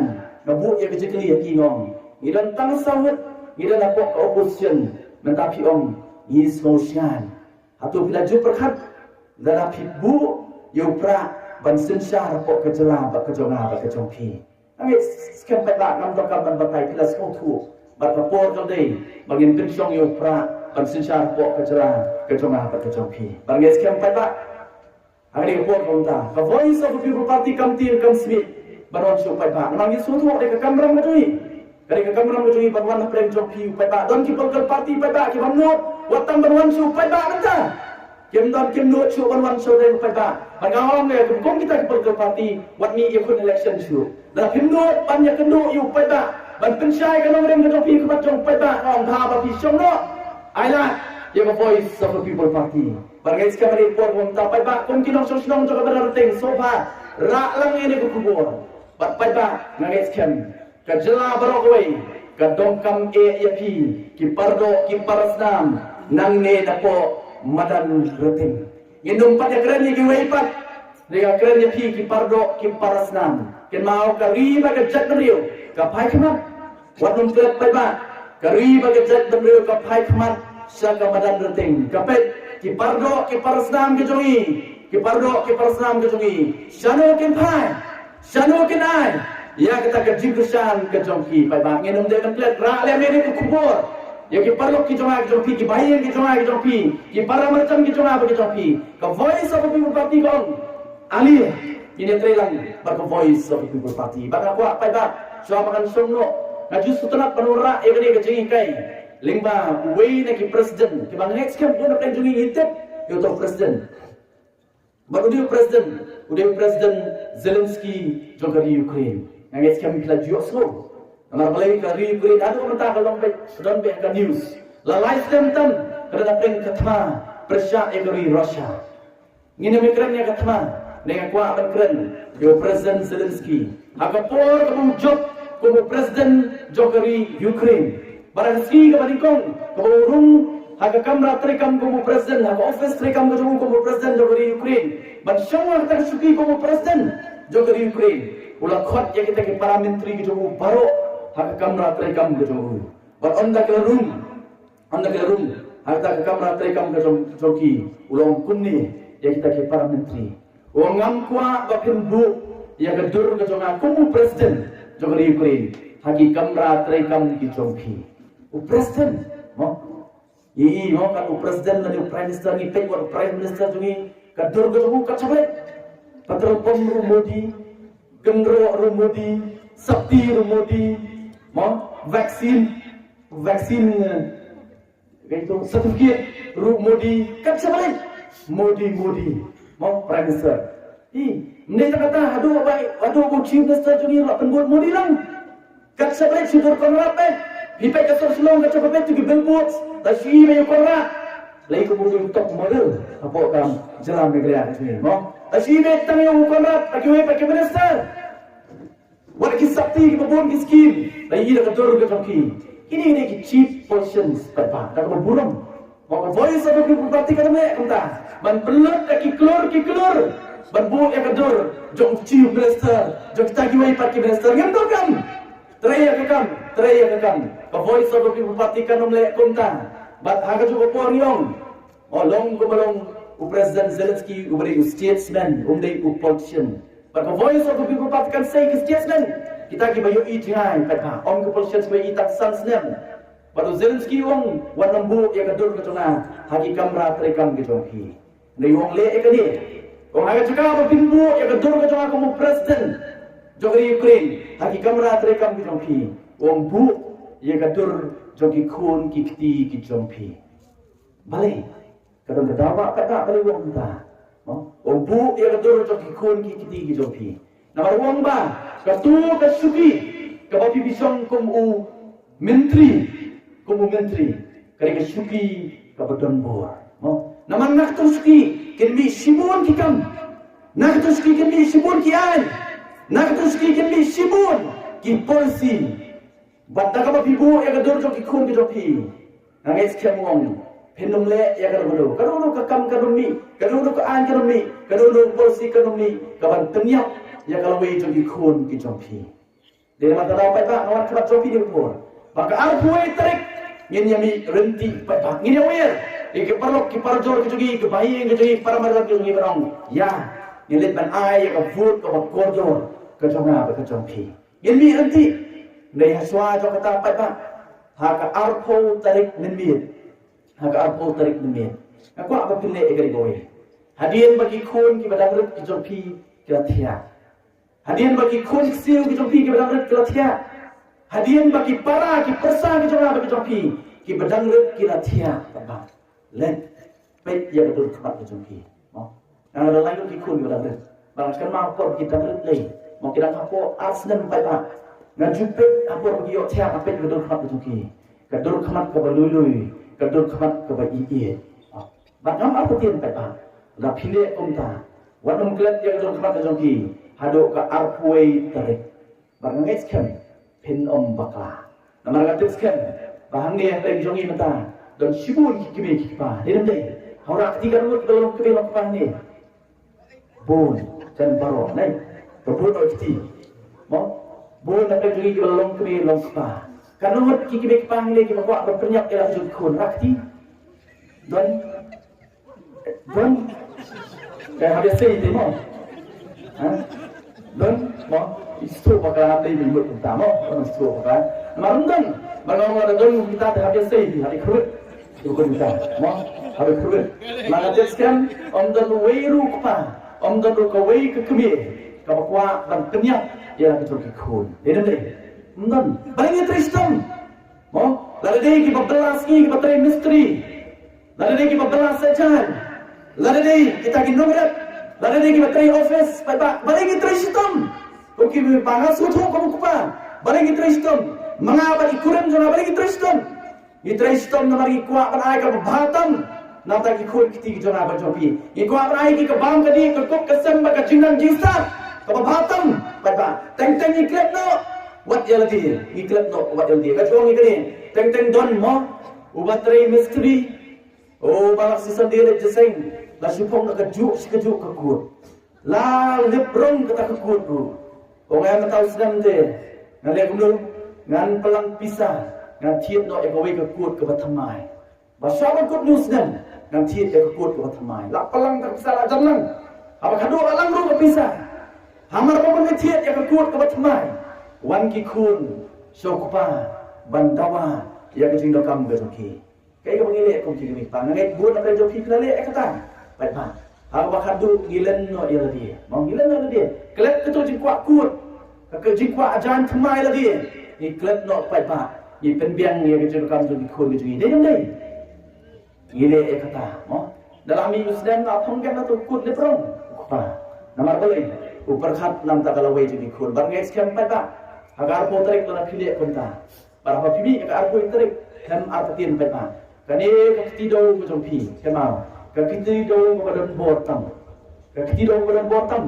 Nga buh ïa ka jingkylli ha ki, nga ong, ngi don tang saw ngut, ngi don hapoh ka opposition, mynta phi ong ngi sngewsih. Hato phi la ju pyrkhat lada phi buh ïa u Prah ban synshar hapoh ka jylla bad ka jong nga bad ka jong phi? Nga ngeit skhem paidbah, ngam donkam ban batai, phi la sngewthuh. Bad ka por ka dei ba ngin pynshong ïa u Prah ban synshar hapoh ka jylla ka jong nga bad ka jong phi. Bad nga ngeit skhem paidbah, ha kane ka por ka mynta ka Voice of the People Party kam tieng kam smiej ban wan sha u paidbah. Namar ngi sngewthuh ka dei ka kamram ka jong ngi, ka dei ka kamram ka jong ngi ban wan hapdeng jong phi u paidbah. Don ki political party paidbah ki bym nud wat tang ban wan sha u paidbah mynta. Kim don, kim nud shuh ban wan sha u paidbah. Bad nga ong ïa kum kita ki political party, wat mih ïakhun election shuh. Lada phim nud ban ïakynduh ïa u paidbah, ban pynshai ka nongrim ka jong phi ka bad jong u paidbah, nga ong, haba phi shong noh, ai lad ïa ka Voice of the People Party. Bad nga ngeit skhem ha kane ka por mynta paidbah, kum ki nongshong shnong jong ka Madan Ryteng, sngewbha rah lang ïa kane ka khubor. Bad paidbah, nga ngeit skhem ka jylla baroh kawei ka donkam eh ïa phi ki pardoh ki parasnam nangne napoh Madan Ryteng. Ngin ym pat ïakren ïa kiwei pat, ngi ïakren ïa phi ki pardoh ki parasnam. Kynmaw, ka ri bad ka jaitbynriew ka phai khmat. Wat nym klet paidbah, ka ri bad ka jaitbynriew ka phai khmat sha ka Madan Ryteng. Ka peit ki pardoh ki parasnam ka jong ngi, ki pardoh ki parasnam ka jong ngi, shano kin phai, shano kin ai ïa kata ka jingkyrshan ka jong ki paidbah. Ngin ym dei ban klet, rah lem ïa kane ka khubor ïa ki paralok ki jong nga ki jong phi, ki bahaïing ki jong nga ki jong phi, ki para marjan ki jong nga bad ki jong phi. Ka Voice of the People Party ka ong, ale, ngin ïatrei lang bad ka Voice of the People Party. Bad nga kwah paidbah, shuwa ba ngan shong noh, nga ju sngewtynnat ban wanrah ïa kane ka jinghikai lyngba uwei na ki president kiba nga ngeit skhem bun na pdeng jong ngi ngi tip ïa uto u president. Bad u dei u president, u dei u President Zelensky jong ka ri Ukraine. Nga ngeit skhem phi la ju ïohsngew. Namar balei ka ri Ukraine haduh mynta ka long beit, ka don beit ha ka news. La lai snem tam ka don hapdeng ka thma pyrshah ïa ka ri Russia. Ngin ym kren ïa ka thma, ne nga kwah ban kren ïa u President Zelensky. Ha ka por kaba u jop kum u President jong ka ri Ukraine, bad ha ka sngi kaba nyngkong kaba u rung ha ka kamra treikam kum u President, ha ka office treikam ka jong u kum u President jong ka ri Ukraine, ban shong ha kata ka shuki kum u President jong ka ri Ukraine, u la khot ïa kita ki para myntri ki jong u baroh ha ka kamra treikam ka jong u. Bad ynda ki la rung, ynda ki la rung ha kata ka kamra treikam ka jong, jong ki, u la ong kumne ïa kita ki para myntri. U ong, ngam kwah ba phin buh ïa ka dur ka jong nga kum u President jong ka ri Ukraine ha ki kamra treikam ki jong phi. U President, mo? Ï, mo, kat u President lane u Prime Minister, ngi peit wat u Prime Minister jong ngi, ka dur ka jong u kat shaba leit. Petrol pump ruh Modi, kynroh ruh Modi, sopti ruh Modi, mo, vaccine, vaccine, eh, kaei to, certificate ruh Modi, kat shaba leit. Modi, Modi, mo, Prime Minister. Ï, mynta kata haduh ba, haduh ba u Chief Minister jong ngi ruh la pynbud Modi lang. Kat shaba leit shu dur Conrad beit. Phi peit ka sor Shillong kat shaba leit to ki billboards. Lada shu i ba ïa Conrad, lei ka bun top model hapoh ka jylla Meghalaya ka jong ngi, mo? Lada shu i ba tang ïa u Conrad, pat kiwei pat ki minister, wat ki sopti kiba bun ki skim, la i da ka dur ka jong ki. Kine, kine ki cheap politicians, pat ba da kaba burom. Mo, ka Voice of the People Party kan ym leh kumta ban pynlut da ki klur ki klur ban buh ïa ka dur jong u Chief Minister, jong kita kiwei pat ki minister. Ngim donkam. Trei ïa ka kam, trei ïa ka kam. Ka Voice of the People Party kan ym leh kumta. Bad ha kajuh ka por ngi ong, o, long kumba long, u President Zelensky uba dei u statesman, um dei u politician. Bad ka Voice of the People Party kan sei ki statesman, kita kiba ïohi jngai, pat ba, ym ki politicians ba ïohi tang san snem. Bad u Zelensky u ong, wat nym buh ïa ka dur ka jong nga ha ki kamra treikam ki jong phi. Hynrei u ong leh ïa kane. U ong ha ka jaka ba phin buh ïa ka dur ka jong nga kum u President jong ka ri Ukraine ha ki kamra treikam ki jong phi, u ong buh ïa ka dur jong ki khun ki kti ki jong phi. Balei? Ka don ka daw ba, ka daw balei u ong kumta? Mo? U ong buh ïa ka dur jong ki khun ki kti ki jong phi. Namar u ong ba kato ka shuki kaba phi phi shong kum u myntri, kum u myntri, ka dei ka shuki kaba don bor. Mo? Namar na kato ka shuki kin mih shibun ki kam. Na kato ka shuki kin mih shibun ki aiñ. Na kato ka shuki kin mih shibun ki policy. Bad da kaba phi buh ïa ka dur jong ki khun ki jong phi, nga ngeit skhem u ong phin ym leh ïa kano kano, kano kano ka kam kan ym mih, kano kano ka aiñ kan ym mih, kano kano ka policy kan ym mih kaban pynïap ïa ka lawei jong ki khun ki jong phi. Dei namar kata pat ba nga wan khmat jong phi dei por ba ka arphew wei tarik ngin ïa mih ryntih pat ba ngin ïa wer ïa ki paralok ki parajor ki jong ngi, ki bahaïing ki jong ngi, para marjan ki jong ngi ban ong ïa ngin leit ban ai ïa ka vote kaba kordor ka jong nga bad ka jong phi. Ngin mih ryntih. Hynrei ha shuwa jong kata pat ba ha ka arphew tarik mynmiet, ha ka arphew tarik mynmiet, nga kwah ba phin leh ïa kane kawei. Hadien ba ki khun kiba dang rit ki jong phi ki la thiah, hadien ba ki khun ksiew ki jong phi kiba dang rit ki la thiah, hadien ba ki para ki pyrsa ki jong nga bad ki jong phi kiba dang rit ki la thiah, pat ba leit peit ïa ka dur khmat ka jong phi. Mo, nga la lai ki khun kiba dang rit. Ba nga kynmaw por ki dang rit lei, mo, ki dang hapoh ar snem pat ba nga ju peit ha por ki ïoh thiah, nga peit ïa ka dur khmat ka jong ki. Ka dur khmat kaba lui lui, ka dur khmat kaba ïeit. Mo, ba ngam artatien pat ba lada phi leh kumta, wat nym klet ïa ka dur khmat ka jong ki haduh ka arphew wei tarik. Bad nga ngeit skhem phin ym bakla. Namar nga tip skhem ba hangne ha pdeng jong ngi mynta don shibun ki kmie ki kpa, dei ne ym dei? Ha u Rakkti ka don kiba long kmie long kpa hangne? Bun, jan baroh, ne? Ba bun ha u kti. Mo? Bun ha pdeng jong ngi kiba long kmie long kpa. Katno ngut ki kmie kpa hangne kiba kwah ban pynïap ïa la ki jong ki khun, Rakkti? Don? Don? Ka hap ïa sei te mo. Ha? Don? Mo? Sngewthuh bakla, dei mynta mo. Don, sngewthuh bakla. Namar ym don. Ba nga ong lada don kita te hap ïa sei, hap ïa kyrwit. Te ba kumta mo, hap ïa kyrwit. Namar nga tip skhem ym don uwei ruh u kpa, ym don ruh kawei ka kmie kaba kwah ban pynïap ïa la ka jong ki khun. Dei ne ym dei? Ym don. Balei ngi trei shitom? Mo, lada dei kiba bylla sngi kiba trei mistri, lada dei kiba bylla sha jan, lada dei kita ki nongrep, lada dei kiba trei office, ba, ba, balei ngi trei shitom? Kum ki, ba nga sngewthuh kum u kpa, balei ngi trei shitom? Ma nga bad i kurim jong nga bad ngi trei shitom. Ngi trei shitom namar ngi kwah ban ai kaba bha tam na bynta ki khun ki kti ki jong nga bad jong phi. Ngi kwah ban ai ki ka bam ka dih, ka kup ka sem bad ka jingnang jingstad kaba bha tam. Paidbah, teng teng ngi klet noh wat ïa lade. Ngi klet noh wat ïa lade. Ka jong ngi kane, teng teng don mo uba trei mistri. O ba lak shisha de leit jingïaseng, la shu phong da kajuh shi kajuh ka kut. La lip rong kata ka kut ruh. Ong ïa mynta u snem te, ngan leh kumno? Ngan pynlang pisa, ngan thied noh ïa kawei ka kut kaba thymmai. Ba sha ba kut u snem, ngan thied ïa ka kut kaba thymmai. La pynlang ka pisa, la jan lang. Haba khadduh la lang ruh ka pisa. Hamar ba ngan thied ïa ka kut kaba thymmai, wan ki khun sha u kpa ban dawa ïa ka jingdonkam ka jong ki. Kaei kaba ngi leh kum ki kmie kpa? Nga ngeit bun na pdeng jong phi ki la leh ïa kata. Paidbah, haba khadduh ngi len noh ïa lade. Mo, ngi len noh ïa lade. Klet kato jingkwah kut, ka jingkwah jan thymmai lade. Ngi klet noh, paidbah, ngi pynbiang ïa ka jingdonkam jong ki khun ki jong ngi. Dei ne ym dei? Ngi leh ïa kata, mo. Da la mih u snem la phong biang na tu kut lip rong u kpa. Namar balei? U pyrkhat na bynta ka lawei jong ki khun. Bad nga ngeit skhem, paidbah, ha ka arphew tarik lada phi leh kumta, bad haba phi mih ha ka arphew tarik, khlem artatien, paidbah, kane ka kti dew ka jong phi, kynmaw, ka kti dew kaba don bor tam. Ka kti dew kaba don bor tam.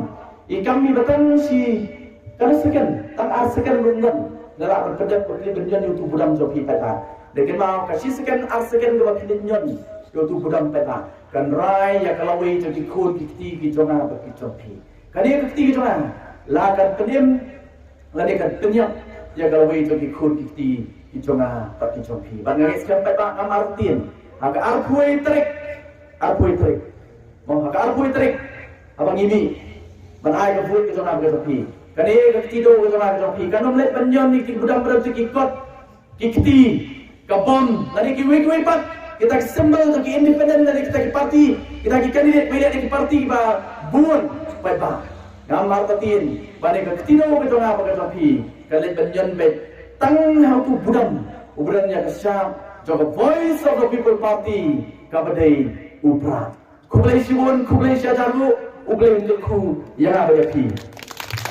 I kam i ba tang shi, ka second, tang ar second ruh ym don. Nga lah ban pyndep ba phi leit ban ñion ïa utu u budam jong phi, paidbah. Lada kynmaw, ka shi second, ar second kaba phi leit ñion ïa utu u budam, paidbah, kan rai ïa ka lawei jong ki khun ki kti ki jong nga bad ki jong phi. Kane ka kti ki jong nga la kan pynim, lane kan pynïap ïa ka lawei jong ki khun ki kti ki jong nga bad ki jong phi. Bad nga ngeit skhem, paidbah, ngam artatien, ha ka arphew tarik, arphew tarik, mo, ha ka arphew tarik, haba ngi mih ban ai ka vote ka jong nga bad ka jong phi, kane ka kti dew ka jong nga bad ka jong phi kan ym leit ban ñion ïa ki budam bad ki kot, ki kti, ka bom, lane kiwei kiwei pat kita ki symbol jong ki independent, lane kita ki party, kita ki candidate ba ïaleh na ki party ba bun, paidbah. Ngam artatien ba kane ka kti dew ka jong nga bad ka jong phi kan leit ban ñion beit tang ha utu u budam, u budam ïa ka shap jong ka Voice of the People Party, kaba dei u Prah. Khublei shibun, khublei shihajar nguh, U Blei un kyrkhu ïa nga bad ïa phi.